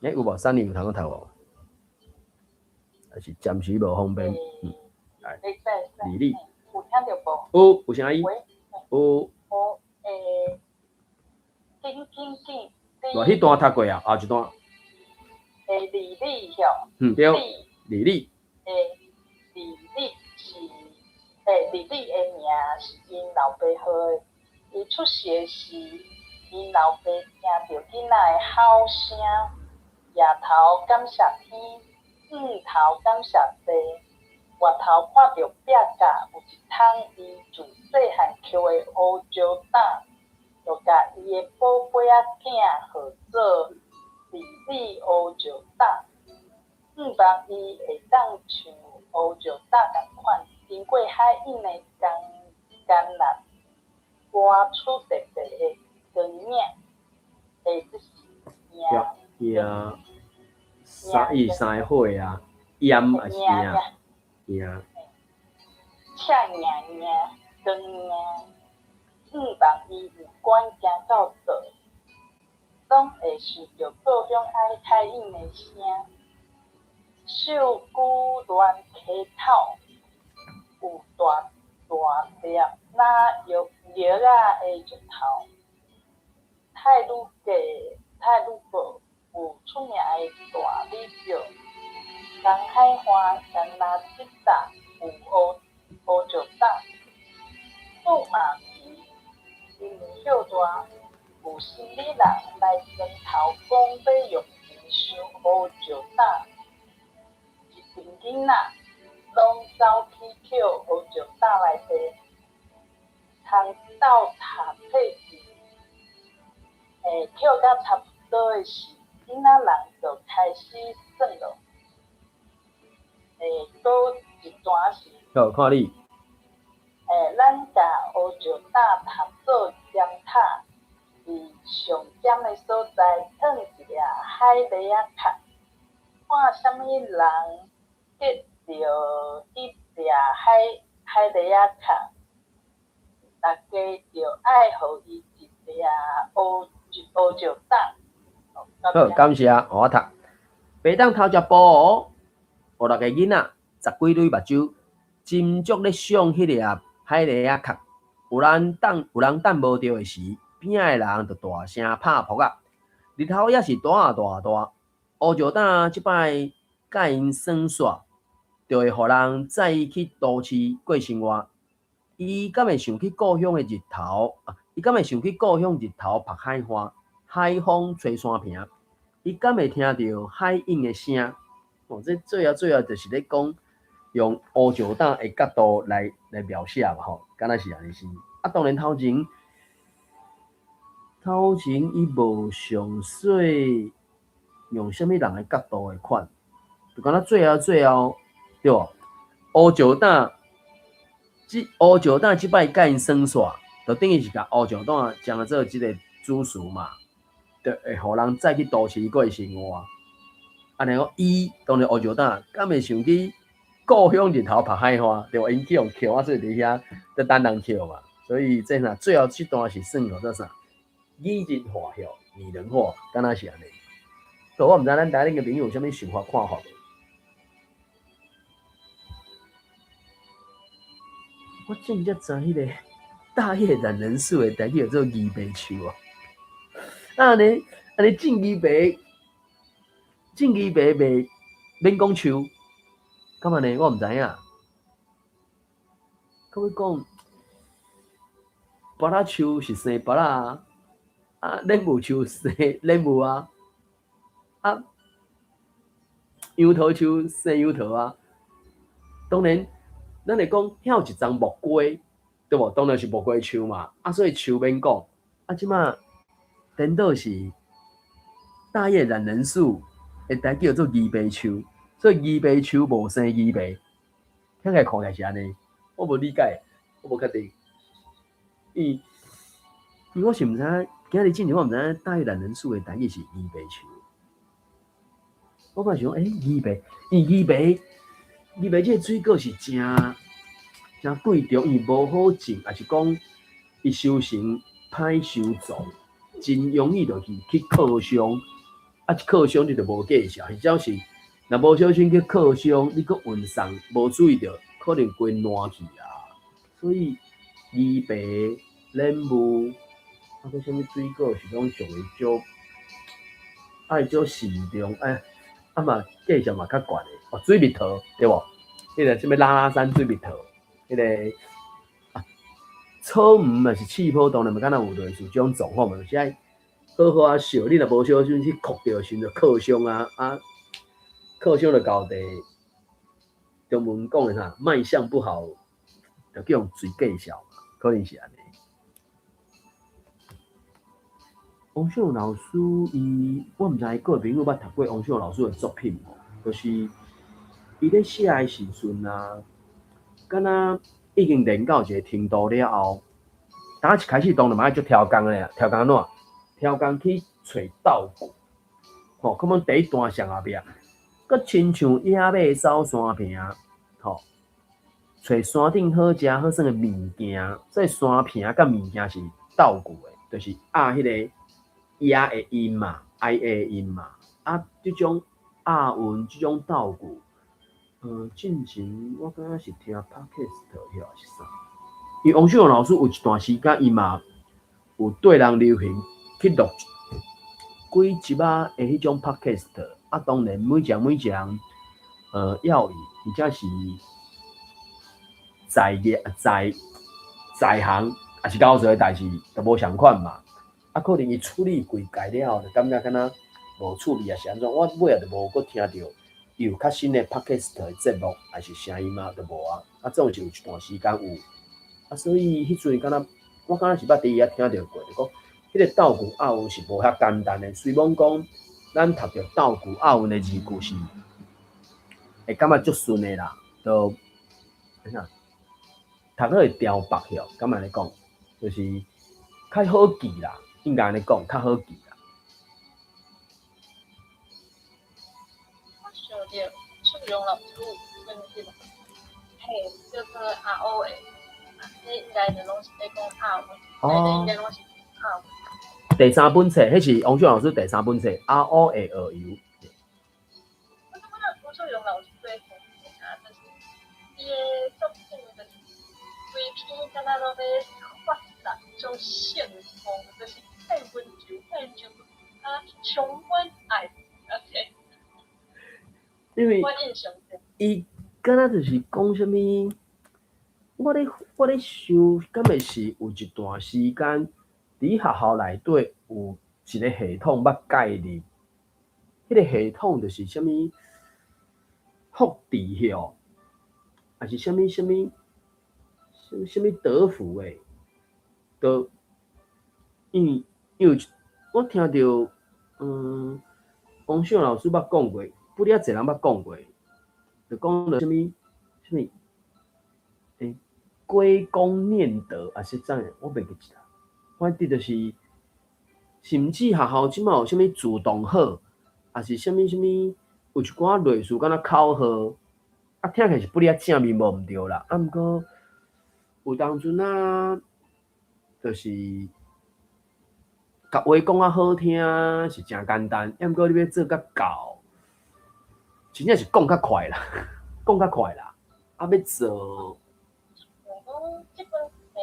欸，有無？三里有通讀無？還是暫時無方便？嗯，來，李麗，有聽著無？有，有聲音。有。有欸，緊緊緊。哇，彼段讀過啊，後一段。欸，李麗吼。嗯，對。李麗。欸，李麗是，欸，李麗的名是𪜶老爸號的。伊出世的時，𪜶老爸聽著囡仔的吼聲，抬頭感謝天，轉頭感謝地，回頭看著壁角有一桶伊自細漢抾的烏石膽，就共伊的寶貝仔囝號做李李烏石膽，向望伊會當像烏石膽仝款，經過海湧的艱艱難，活出特別的光影。欸，這是影影三伊三個火啊，炎還是影影？赤影影光影，向望伊毋管行到佗，攏會想著故鄉海海湧的聲。秀姑巒溪口有大大粒若玉玉仔的石頭。太魯閣太魯閣有出名的大理石。東海岸干焦這搭有烏烏石膽。杜馬期因為葉大，有生理人來磚頭講欲用錢收烏石膽，一陣囡仔攏走去抾烏石膽來賣，通鬥讀冊錢，欸，抾甲差不多的時，囡仔人就開始算囉。欸，閣一段是。好，看你。欸，咱共烏石膽讀做尖塔，佇上尖的所在囥一粒海螺仔殼，看啥物人得著彼粒海螺仔殼，大家著愛予伊一粒烏烏石膽。好，感謝，予我讀。白董偷食菠蘿，予六个囡仔十幾蕊目睭，斟酌咧賞彼粒海螺仔殼。有人等無著的時，邊仔的人就大聲拍噗仔。日頭猶是大啊大大，烏石膽這擺共𪜶耍煞，就會予人載伊去都市過生活。伊敢會想起故鄉的日頭？伊敢會想起故鄉日頭曝海岸，海風吹山坪？伊敢會聽著海湧的聲？哦，這最後最後就是咧講用烏石膽的角度來描寫嘛吼，敢若是按呢是。啊，當然頭前伊無詳細用啥物人的角度的款，就敢若最後最後對無？烏石膽這擺共𪜶耍煞，就等於是共烏石膽將做這个主詞嘛，就會予人載去都市過生活。按呢講，伊當然烏石膽，敢會想起故鄉日頭曝海岸，對無？𪜶去予抾啊，所以佇遐佇等人抾嘛。所以這啥最後這段是算叫做啥？擬人化曉，擬人化，敢若是按呢。所以我毋知咱台頂个朋友有啥物想法看法無？我真才知彼个大葉欖仁樹的台語叫做枇杷樹啊。啊按呢按呢種枇杷，種枇杷袂免講樹，敢按呢？我毋知影。閣欲講，芭樂樹是生芭樂啊，啊蓮霧樹生蓮霧啊，啊楊桃樹生楊桃啊。當然，咱會講遐有一叢木瓜，對無？當然是木瓜樹嘛。啊，所以樹免講。啊，這馬顛倒是大葉欖仁樹的台語叫做枇杷樹，所以枇杷樹無生枇杷，聽起來看起來是按呢，我無理解，我無確定。因為我是毋知影，今日進前我毋知影大葉欖仁樹的台語是枇杷樹。我本來想講，欸，枇杷，因為枇杷這个水果是誠誠貴重，因為無好種，抑是講伊收成歹收藏，真容易就去磕傷。啊，一磕傷你就無價數，或者是若無小心去磕傷，你閣運送無注意著，可能規爛去啊。所以枇杷、蓮霧，啊，閣啥物水果是攏屬於少愛少慎重，哎，啊嘛價錢嘛較懸的，哦，水蜜桃對無？彼个啥物拉拉山水蜜桃，彼个啊，草莓嘛是刺泡，當然嘛敢若有類似這種狀況嘛，就是愛好好仔惜，你若無小心去磕著的時陣就磕傷啊，啊，磕傷就搞佇中文講的啥，賣相不好，就叫予隨計數嘛，可能是按呢。王秀老師伊，我毋知各位朋友捌讀過王秀老師的作品無？就是伊咧寫的時陣啊，敢若已經練到一个程度了後，當一開始當然嘛愛足刁工的，刁工按怎？刁工去揣道具，吼，可能第一段上後壁，閣親像野馬走山坪，吼，揣山頂好食好耍的物件，所以山坪佮物件是道具的，就是押彼个野的音嘛，I A 的音嘛，啊，這種押韻，這種道具，進前我敢若是聽 Podcast 抑是啥？因為王秀老師有一段時間，伊嘛有綴人流行去錄幾集仔的彼種 Podcast，啊，當然每一個每一個人，要伊，而且是在業在在行，抑是交做的代誌，都無仝款嘛。啊，可能伊處理規屆了後，就感覺敢若無趣味，抑是按怎？我尾仔就無閣聽著伊有較新的 Podcast 的節目，抑是聲音啊，都無啊。啊，總是有一段時間有。啊，所以彼陣敢若我敢若是捌佇伊遐聽著過，就講彼个道具押韻是無遐簡單的。雖罔講咱讀著道具押韻的字句是會感覺足順的啦，就啥讀落會牢腹曉，敢按呢講，就是較好記啦，應該按呢講，較好記啦。我想著秀榮老師有問彼个海嘿，叫做阿歐的，啊，這應該就攏是咧講阿歐，應該攏是阿歐。第三本冊，彼是王秀老師第三本冊《阿烏的鱷油》。我感覺吳秀榮老師最紅啊，就是伊的作品就是規篇敢若攏咧發達種性風，就是太溫柔、太柔啊，充滿愛，而且因為我印象中，伊敢若就是講啥物，我咧想，敢會是有一段時間，佇學校內底有一個系統欲介入，彼個系統就是啥物複製吼，抑是啥物啥物啥啥物德芙的，都因為我聽著，王秀老師捌講過，不哩遐濟人捌講過，就講著啥物啥物，歸功念德，抑是怎樣，我袂記得啦。反正就是，甚至學校這擺有啥物自動好，抑是啥物啥物，有一寡類似敢若口號，啊，聽起來是不哩遐正面無毋對啦。啊，毋過有當陣啊，就是共話講較好聽是誠簡單，啊，毋過你欲做較到，真正是講較快啦，講較快啦，啊，欲做。講這本冊，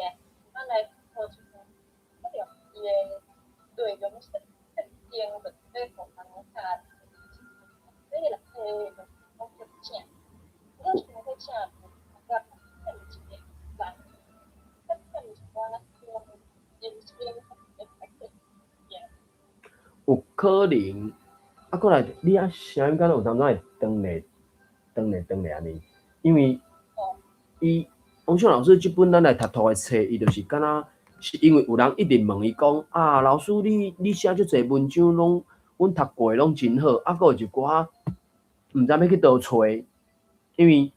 咱來討論可能伊的內容設定就是欲予人教，所以內底就是講去請，我想欲請，感覺欠一個人，欠一寡人生的經驗。有可能，啊，過來你啊聲音敢若有當陣會斷咧、斷咧、斷咧按呢？因為伊王秀老師這本咱來讀圖的冊，伊就是敢若是因為有人一直問伊講啊，老師你寫足濟文章攏，阮讀過攏真好，啊，閣有一寡毋知欲去佗揣，因為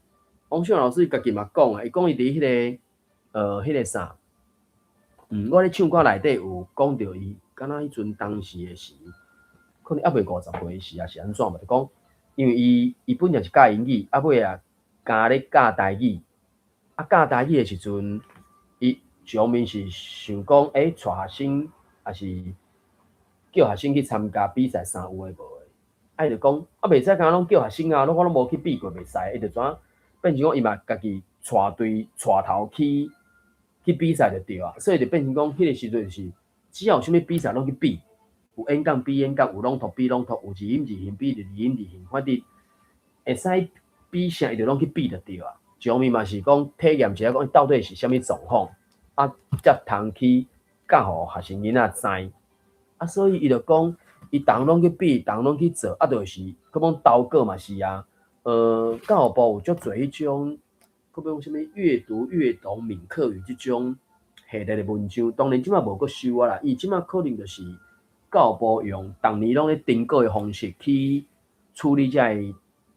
王秀老師家己嘛講啊，伊講伊佇彼個啥，我咧唱歌內底有講著伊，敢若彼陣當時的時，可能猶未50歲時，抑是按怎嘛，就講因為伊本來是教英語，啊尾啊加咧教台語，啊教台語的時陣，伊一方面是想講，帶學生，抑是叫學生去參加比賽啥有的無的，啊伊就講，啊袂使干焦攏叫學生啊，攏我攏無去比過，袂使，伊就怎變成講伊嘛家己帶隊帶頭去比賽就對啊，所以就變成講，彼個時陣是只要有啥物比賽攏去比，有演講比演講，有朗讀比朗讀，有字音字形比就字音字形，反正會使比啥伊就攏去比就對啊。一方面嘛是講體驗一下講到底是啥物狀況，啊，才通去教予學生囡仔知。啊，所以伊就講，伊逐項攏去比，逐項攏去做，啊，就是閣講投稿嘛是啊，教育部有足濟彼種，閣講啥物閱讀閱懂閩客語這種系列的文章，當然這擺無閣收啊啦，伊這擺可能就是教育部用逐年攏咧定稿的方式去處理這个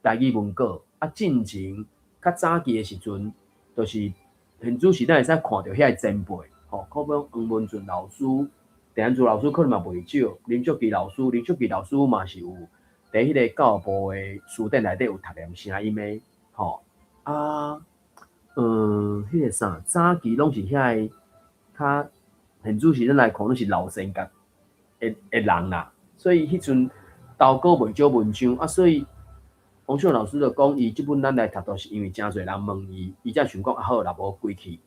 台語文稿，啊，進前較早期的時陣，就是現主時咱會使看著遐个前輩，吼，可比講黃文俊老師、鄭安珠老師可能嘛袂少，林淑琪老師、林淑琪老師嘛是有佇彼个教育部的書典內底有讀念聲音的，吼，啊，彼个啥，早期攏是遐個較現主時咱來看攏是老先覺的人啦，所以彼陣投稿袂少文章，啊，所以王秀老師就講，伊這本咱來讀，都是因為誠濟人問伊，伊才想講啊好，若無規氣，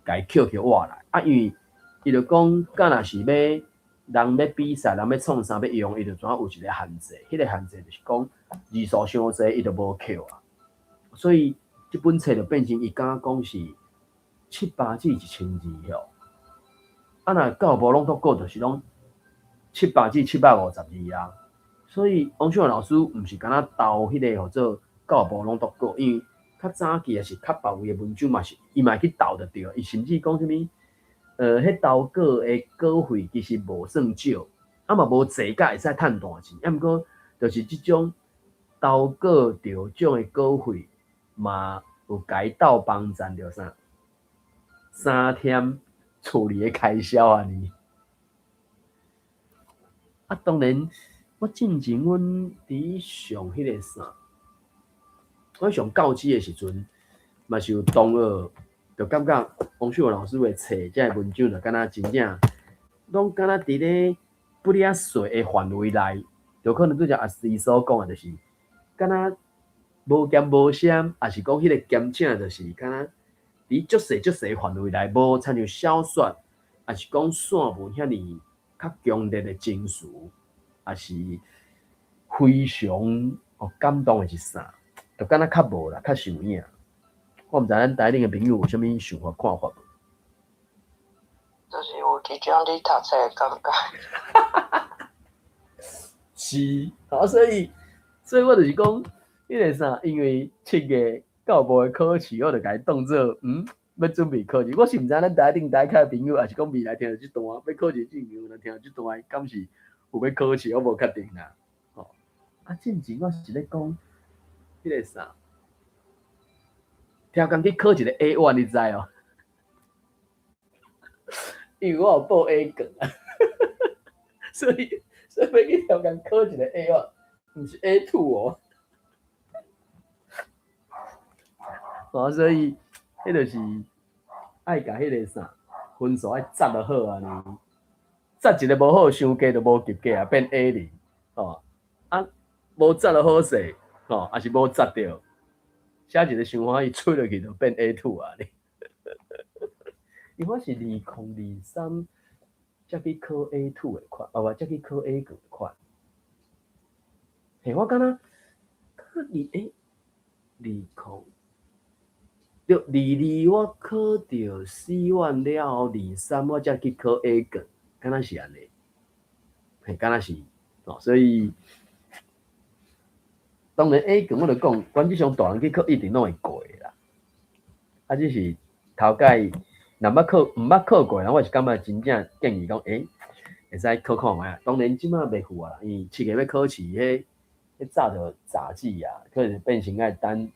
共伊抾抾活來。啊，因為伊就講，敢若是欲人欲比賽，人欲創啥欲用，伊就怎有一個限制，彼個限制就是講字數傷濟，伊就無抾啊。所以這本冊就變成伊敢若講是700至1000字吼。啊，若教育部朗讀稿就是攏700至750字啊。所以王秀老師毋是干焦投彼个號做教育部朗讀稿，因為較早期也是較別位的文章嘛是，伊嘛會去投就對。伊甚至講啥物，彼投稿的稿費其實無算少，啊嘛無濟甲會使趁大錢，啊毋過就是這種投稿得獎的稿費嘛有共伊鬥幫贊著啥，三添厝裡的開銷按呢。啊，當然。我進前阮佇上彼個啥，我上教師的時陣，嘛嘛是有同學，就感覺王秀老師的冊這个文章就敢若真正，攏敢若佇咧不離仔細的範圍內，就可能拄才阿師所講的，就是敢若無鹹無踴，抑是講彼個兼請就是敢若佇足細足細範圍內，無親像小說，抑是講散文遐爾較強烈的情緒，抑是非常哦感動的是啥？就敢若較無啦，較像影。我毋知咱台頂的朋友有啥物想法看法無？就是有一種你讀冊的感覺。是，啊，所以我就是講，彼个啥，因為7月教部的考試，我就共伊當做欲準備考試。我是毋知咱台頂台較的朋友，抑是講未來聽著這段，欲考試進前，若聽這段，敢是有欲考試，我無確定啦。吼，啊，進前我是咧講，彼个啥，聽講去考一个 A1，你知哦？因為我有報 A 卷啊，所以欲去調工考一個 A1，毋是 A2 哦。啊，所以，彼就是愛共彼个啥分數愛紮得好按呢，紮一个無好，傷低就無及格啊，變 A0，吼。啊，無紮得好勢，吼，抑是無紮著，寫一个傷歡喜，吹落去就變 A2 啊。因為我是2023才去考 A2 的款，啊無，才去考 A 卷的款。嘿，我敢若，敢若二欸，二空，對，22我考著 C1 了後，23我才去考 A 卷，敢若是按呢？嘿，敢若是，哦，所以當然 A 卷我就講，原則上大人去考一定攏會過的啦。啊，只是頭擺若捌考，毋捌考過的人，我是感覺真正建議講，欸，會使考看覓啊。當然這馬袂赴啊，因為7月欲考試，彼早就雜誌啊，可能變成愛等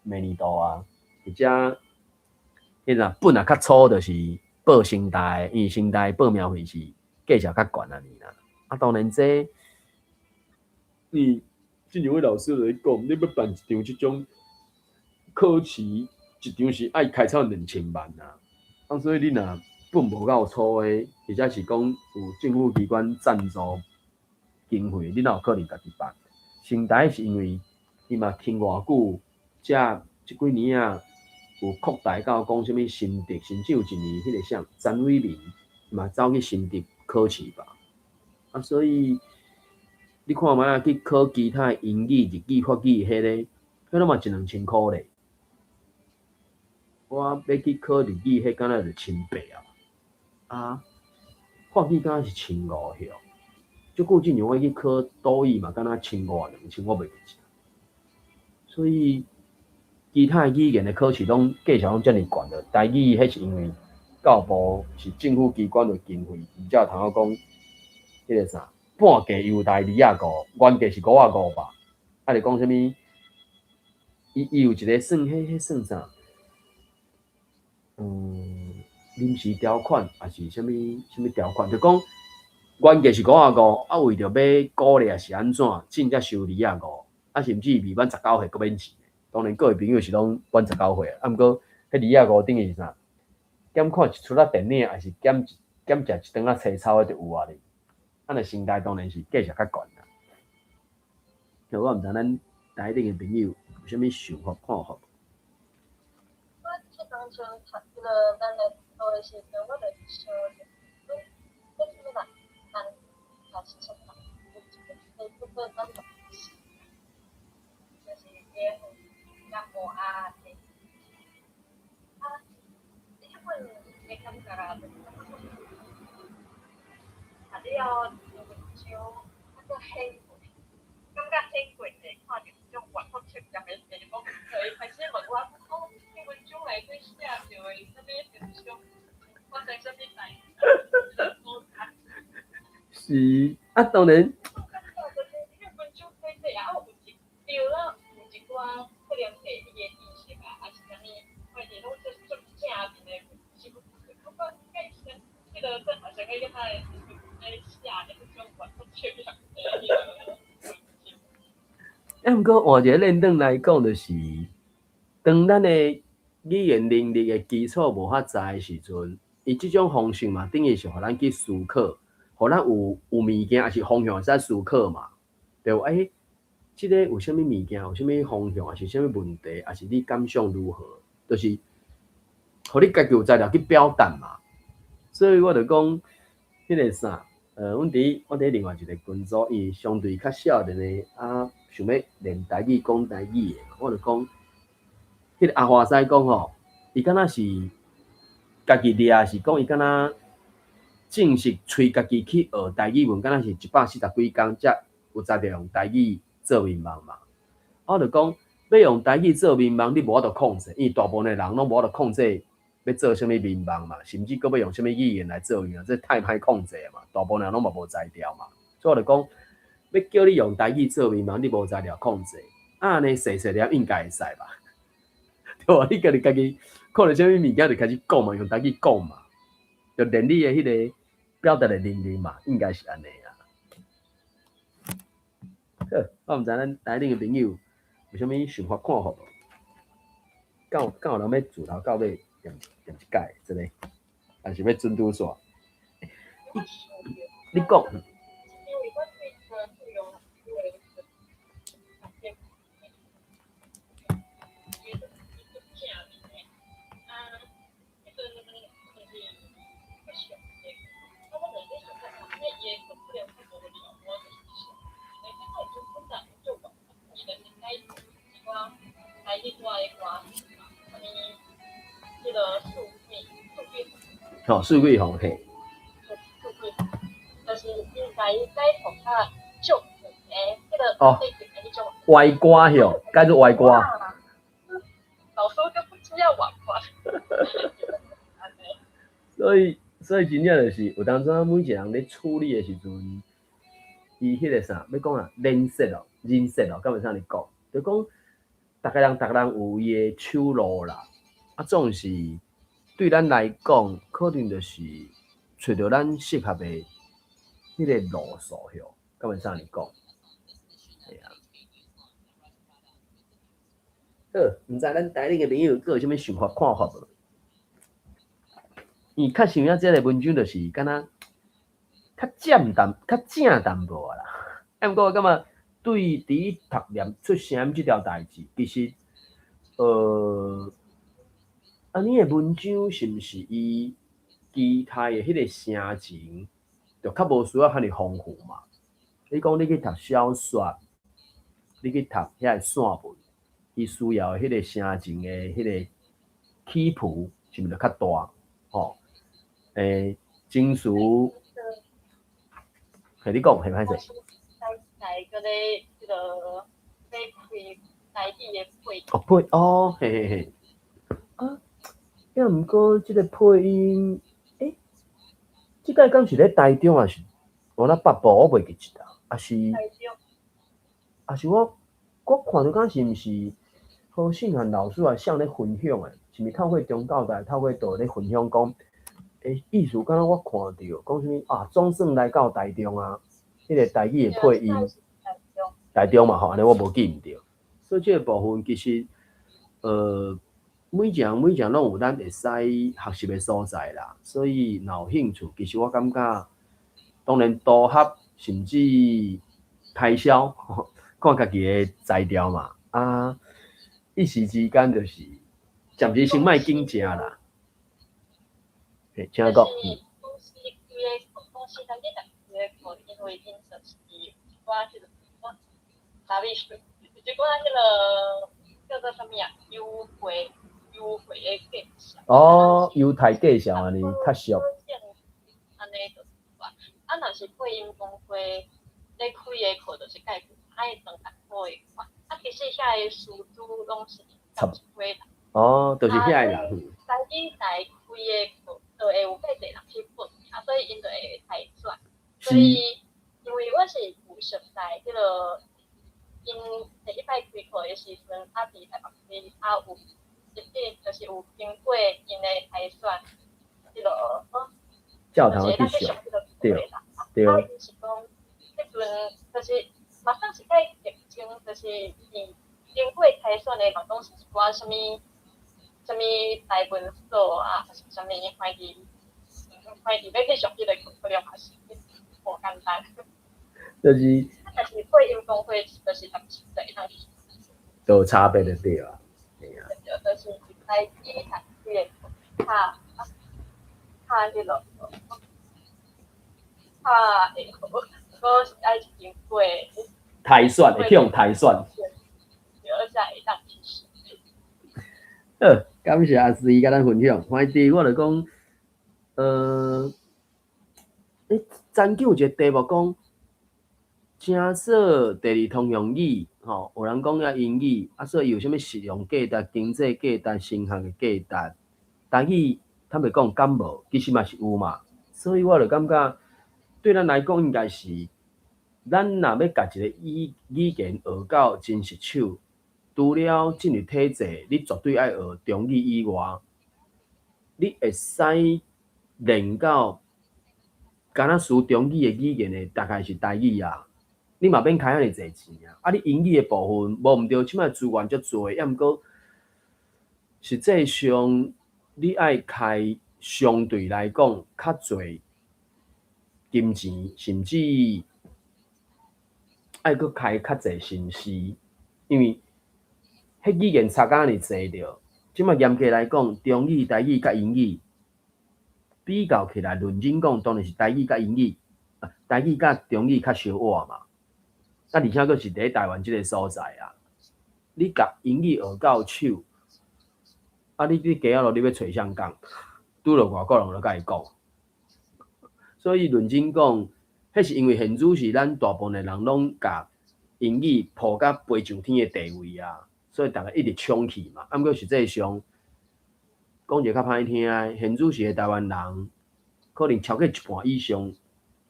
明年度啊，或者彼若本若較粗，就是報成大的，因為成大報名費是價錢較懸按呢啦。啊，當然這，你之前阮老師就咧講，你欲辦一場這種考試，一場是愛開超2000萬啊。啊，所以你若本無夠粗的，或者是講有政府機關贊助經費，你哪有可能家己辦？成大是因為伊嘛傾偌久，才這幾年啊有擴大到講啥物新竹，甚至有一年彼個啥詹偉民嘛走去新竹考試吧。啊，所以你看覓啊，去考其他的英語、日語、法語，彼个，彼攏嘛一兩千箍咧。我欲去考日語，彼敢若就千八啊。啊，法語敢若是1500許。足久之前我去考多益嘛，敢若1500抑2000，我袂記得。所以其他的語言的考試攏價錢攏遮爾懸著，台語彼是因為教部是政府機關的經費，而且頭仔講彼个啥半價優待25，原價是55吧？啊，是講啥物？伊有一個算彼算啥？臨時條款抑是啥物啥物條款？就講原價是55，啊，為著欲鼓勵抑是按怎，真正收25，啊，甚至未滿19歲閣免錢。當然，各位朋友是攏滿19歲啊，毋過彼25等於是啥？減看一齣仔電影，抑是減減食一頓仔西餐，就有啊咧。啊，若成大當然是價錢較懸啦。我毋知咱台頂的朋友有啥物想法看法？我這當初讀彼个咱來讀的時陣，我就想著，講這啥物人，人還是啥物人，有一個叫做咱就是結婚甲無啊的，啊，這本的感覺啊，就是感覺講，啊了後文章啊閣顯過，感覺顯過者看著這種原福測驗的題目，就伊開始問我，講這文章內底寫著的啥物現象，發生啥物代誌，是啊，當然。我感覺就是彼文章寫寫啊，有一對啦，有一寡可能地理的知識啊，抑是啥物，反正攏足足正面的，是感覺介彼个正好像喺遐的時陣咧寫的彼種原福測驗的彼个文章。啊，毋過換一個論點來講，就是當咱的語言能力的基礎無遐在的時陣，伊這種方式嘛，等於是予咱去思考，予咱有物件，抑是方向會使思考嘛，對無？欸，這个有啥物物件，有啥物方向，抑是啥物問題，抑是你感想如何？就是，予你家己有材料去表達嘛。所以我就講，彼個啥，阮佇另外一個群組，伊相對較少年的，啊，想欲練台語、講台語的，我就講，彼個阿華師講吼，伊敢若是家己掠，是講伊敢若正式催家己去學台語文，敢若是140幾工才有才調用台語做眠夢嘛。我就講，欲用台語做眠夢，你無法度控制，因為大部分的人攏無法度控制欲做啥物眠夢嘛，甚至閣欲用啥物語言來做眠夢，這太歹控制嘛。大部分人攏嘛無才調嘛，所以我就講，欲叫你用台語做眠夢，你無才調控制，按呢細細粒應該會使吧？對無？你家己看著啥物物件就開始講嘛，用台語講嘛，就練你的彼個表達的能力嘛，應該是按呢啊。好，我毋知咱台頂的朋友有啥物想法看法無？敢有人欲自頭到尾念念一擺，這個，還是欲準拄煞？你講。因為我對這個內容因為伊足正面的，啊，彼陣就是較上的，啊，我就咧想講，啊，伊的課可能較無聊，我就是想，欸，這個就本來就伊就是改一寡台語歌的歌詞嘛，啥物，彼个數據數據。吼，數據吼，嘿。數據，就是應該改予較足的，彼個哦，歪歌吼，改做歪歌。老師都不知要歪歌。所以真正就是有當陣每一個人咧處理的時陣，伊彼個啥，欲講啊，認識哦，認識哦，敢會使按呢講？就講，逐个人，逐个人有伊的手路啦。啊，總是對咱來講，可能就是揣著咱適合的彼個路數吼，敢會使按呢講？嘿啊。好，毋知咱台頂的朋友閣有啥物想法看法無？伊較想影這个文章就是敢若較正淡，較正淡薄仔啦。啊，毋過我感覺對佇讀念出聲這條代誌，其實，按呢的文章是毋是伊期待的彼個聲情，就較無需要遐爾豐富嘛？你講你去讀小說，你去讀遐個散文，伊需要的彼個聲情的彼個起伏，是毋是就較大？吼，欸，情緒，嘿，你講，嘿，歹勢。來閣咧，這个咧開台語的配哦，配哦，嘿嘿嘿。啊，抑毋過這個配音，欸，這擺敢是咧台中，抑是往那北部？我袂記得啊，抑是，台中。抑是我看著敢是毋是何信漢老師還啥咧分享的？是毋是透過中教台，透過倒咧分享講，欸，意思敢若我看著講啥物啊？總算來到台中啊，彼個台語的配音，台中嘛吼，按呢我無記毋著。所以這個部分其實，每一項每一項攏有咱會使學習的所在啦。所以若有興趣，其實我感覺，當然多合甚至開銷，看家己的才調嘛。啊，一時之間就是暫時先莫緊張啦。嘿，請講。公司規個公司咱這逐個課，因為𪜶就是一寡彼個啥物，一寡彼個叫做啥物啊？優惠的介紹。哦，優待介紹按呢較俗。按呢就是話，啊，若是配音公會咧開的課，就是愛愛長艰苦的款。啊，其實遐个師資攏是同一批人。哦，就是遐个人。台語台開的課，就會有較濟人去報名，啊，所以𪜶就會篩選。所以，因為我是有熟似彼個，𪜶第一擺開課的時陣，啊，佇台北市，啊有入去，就是有經過𪜶的篩選，彼個，教堂去上，對對。啊，𪜶是講，彼陣就是嘛算是較競爭，就是佇經過篩選的嘛，攏是一寡啥物，啥物台文所啊，還是啥物，反正欲去上彼個課可能嘛是無簡單。就是。但是配音公會就是十七歲，那是。都有差別就對啊。對，就是開始讀彼個較較彼落，較會好，閣是愛經過。篩選會去予篩選。對，才會當去學。好，感謝阿思佮咱分享。反正我就講，曾經有一個題目講，請說第二通用語，吼，有人講遐英語，啊，所以有啥物實用價值、經濟價值、升學的價值。台語坦白講，敢無？其實嘛是有嘛。所以我就感覺，對咱來講，應該是，咱若欲共一個語言學到真熟手，除了進入體制，你絕對愛學中語以外，你會使練到，敢若輸中語的語言的，大概是台語啊。你嘛免開遐爾濟錢啊！啊，你英語的部分無毋對，這擺資源足濟，抑毋過實際上你愛開相對來講較濟金錢，甚至愛閣開較濟心思，因為彼語言差甲遐爾濟著。這擺嚴格來講，中語、台語佮英語比較起來，論真講，當然是台語佮英語，台語佮中語較相倚嘛。啊，而且閣是佇咧台灣這个所在啊，你共英語學到手，啊，你街仔路你欲揣誰講？拄著外國人就共伊講。所以論真講，彼是因為現主時咱大部分的人攏共英語抱甲飛上天的地位啊，所以逐家一直搶去嘛。啊，毋過實際上，講一个較歹聽的，現主時的台灣人，可能超過一半以上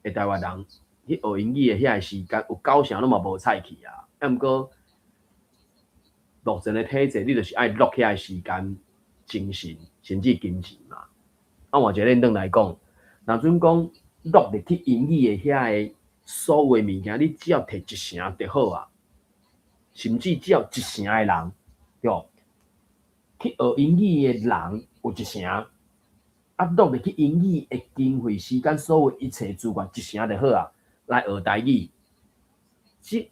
的台灣人去學英語的遐个時間，有九成攏嘛無採去啊。啊，毋過目前的體制，你就是愛落遐个時間、精神，甚至金錢嘛。啊，換一個輪轉來講，若準講落入去英語的遐个所有的物件，你只要提一成就好啊，甚至只要一成的人，對無？去學英語的人有一成，啊，落入去英語的經費、時間，所有一切資源一成就好啊，來學台語。這一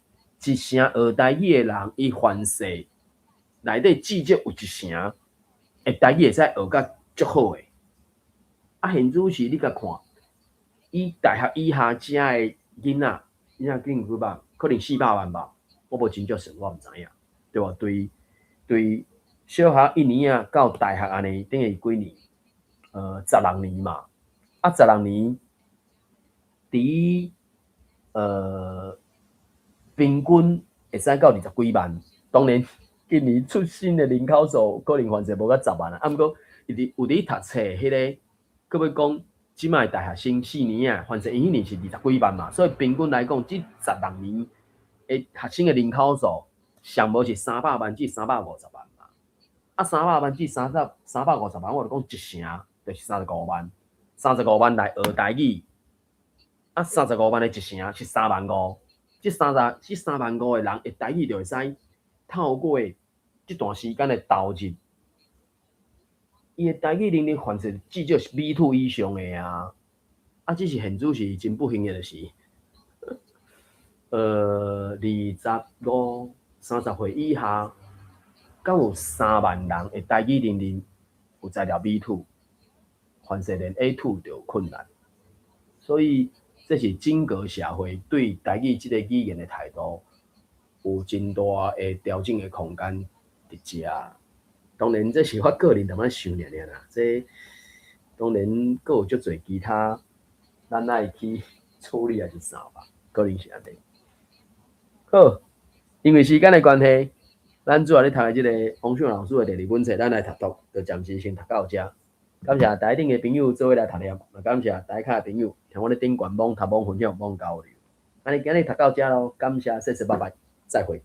成學台語的人，伊凡勢內底至少有一成，會台語會使學甲足好的。啊，現主時你共看，以大學以下遮的囡仔，囡仔見幾百，可能400萬吧，我無真足算，我毋知影，對無？對對，小學一年仔到大學按呢，等於幾年？16年嘛。啊，十六年，佇平均會使到20幾萬。當然，今年出生的人口數可能凡勢無到10萬啊。啊，毋過伊佇有佇讀冊彼个，閣欲講，這擺大學生四年仔，凡勢伊彼年是二十幾萬嘛，所以平均來講，這十六年的學生的人口數，上無是300萬至350萬嘛。啊，三百萬至350萬，我就講一成就是三十五萬，三十五萬來學台語，啊，三十五萬的一成是3萬5，這3萬5的人，會台語就會使透過這段時間的投入，伊的台語能力凡勢至少是 B2 以上的啊。啊，只是現主是真不幸的，就是，25、30歲以下，敢有3萬人的台語能力有才了 B2，凡勢連 A2 都有困難。所以這是整個社會對台語這個語言的態度有真大的調整的空間佇遮。當然，這是我個人淡薄仔想爾爾啦。這當然閣有足濟其他咱愛去處理抑是啥吧，可能是按呢。好，因為時間的關係，咱主要咧讀的這個王秀老師的第二本冊，咱來讀讀，就暫時先讀到遮。感謝台頂的朋友做伙來讀念，也感謝台下的朋友聽我咧頂懸網讀網分享網交流。按呢今日讀到遮囉，感謝，謝謝，拜拜，再會。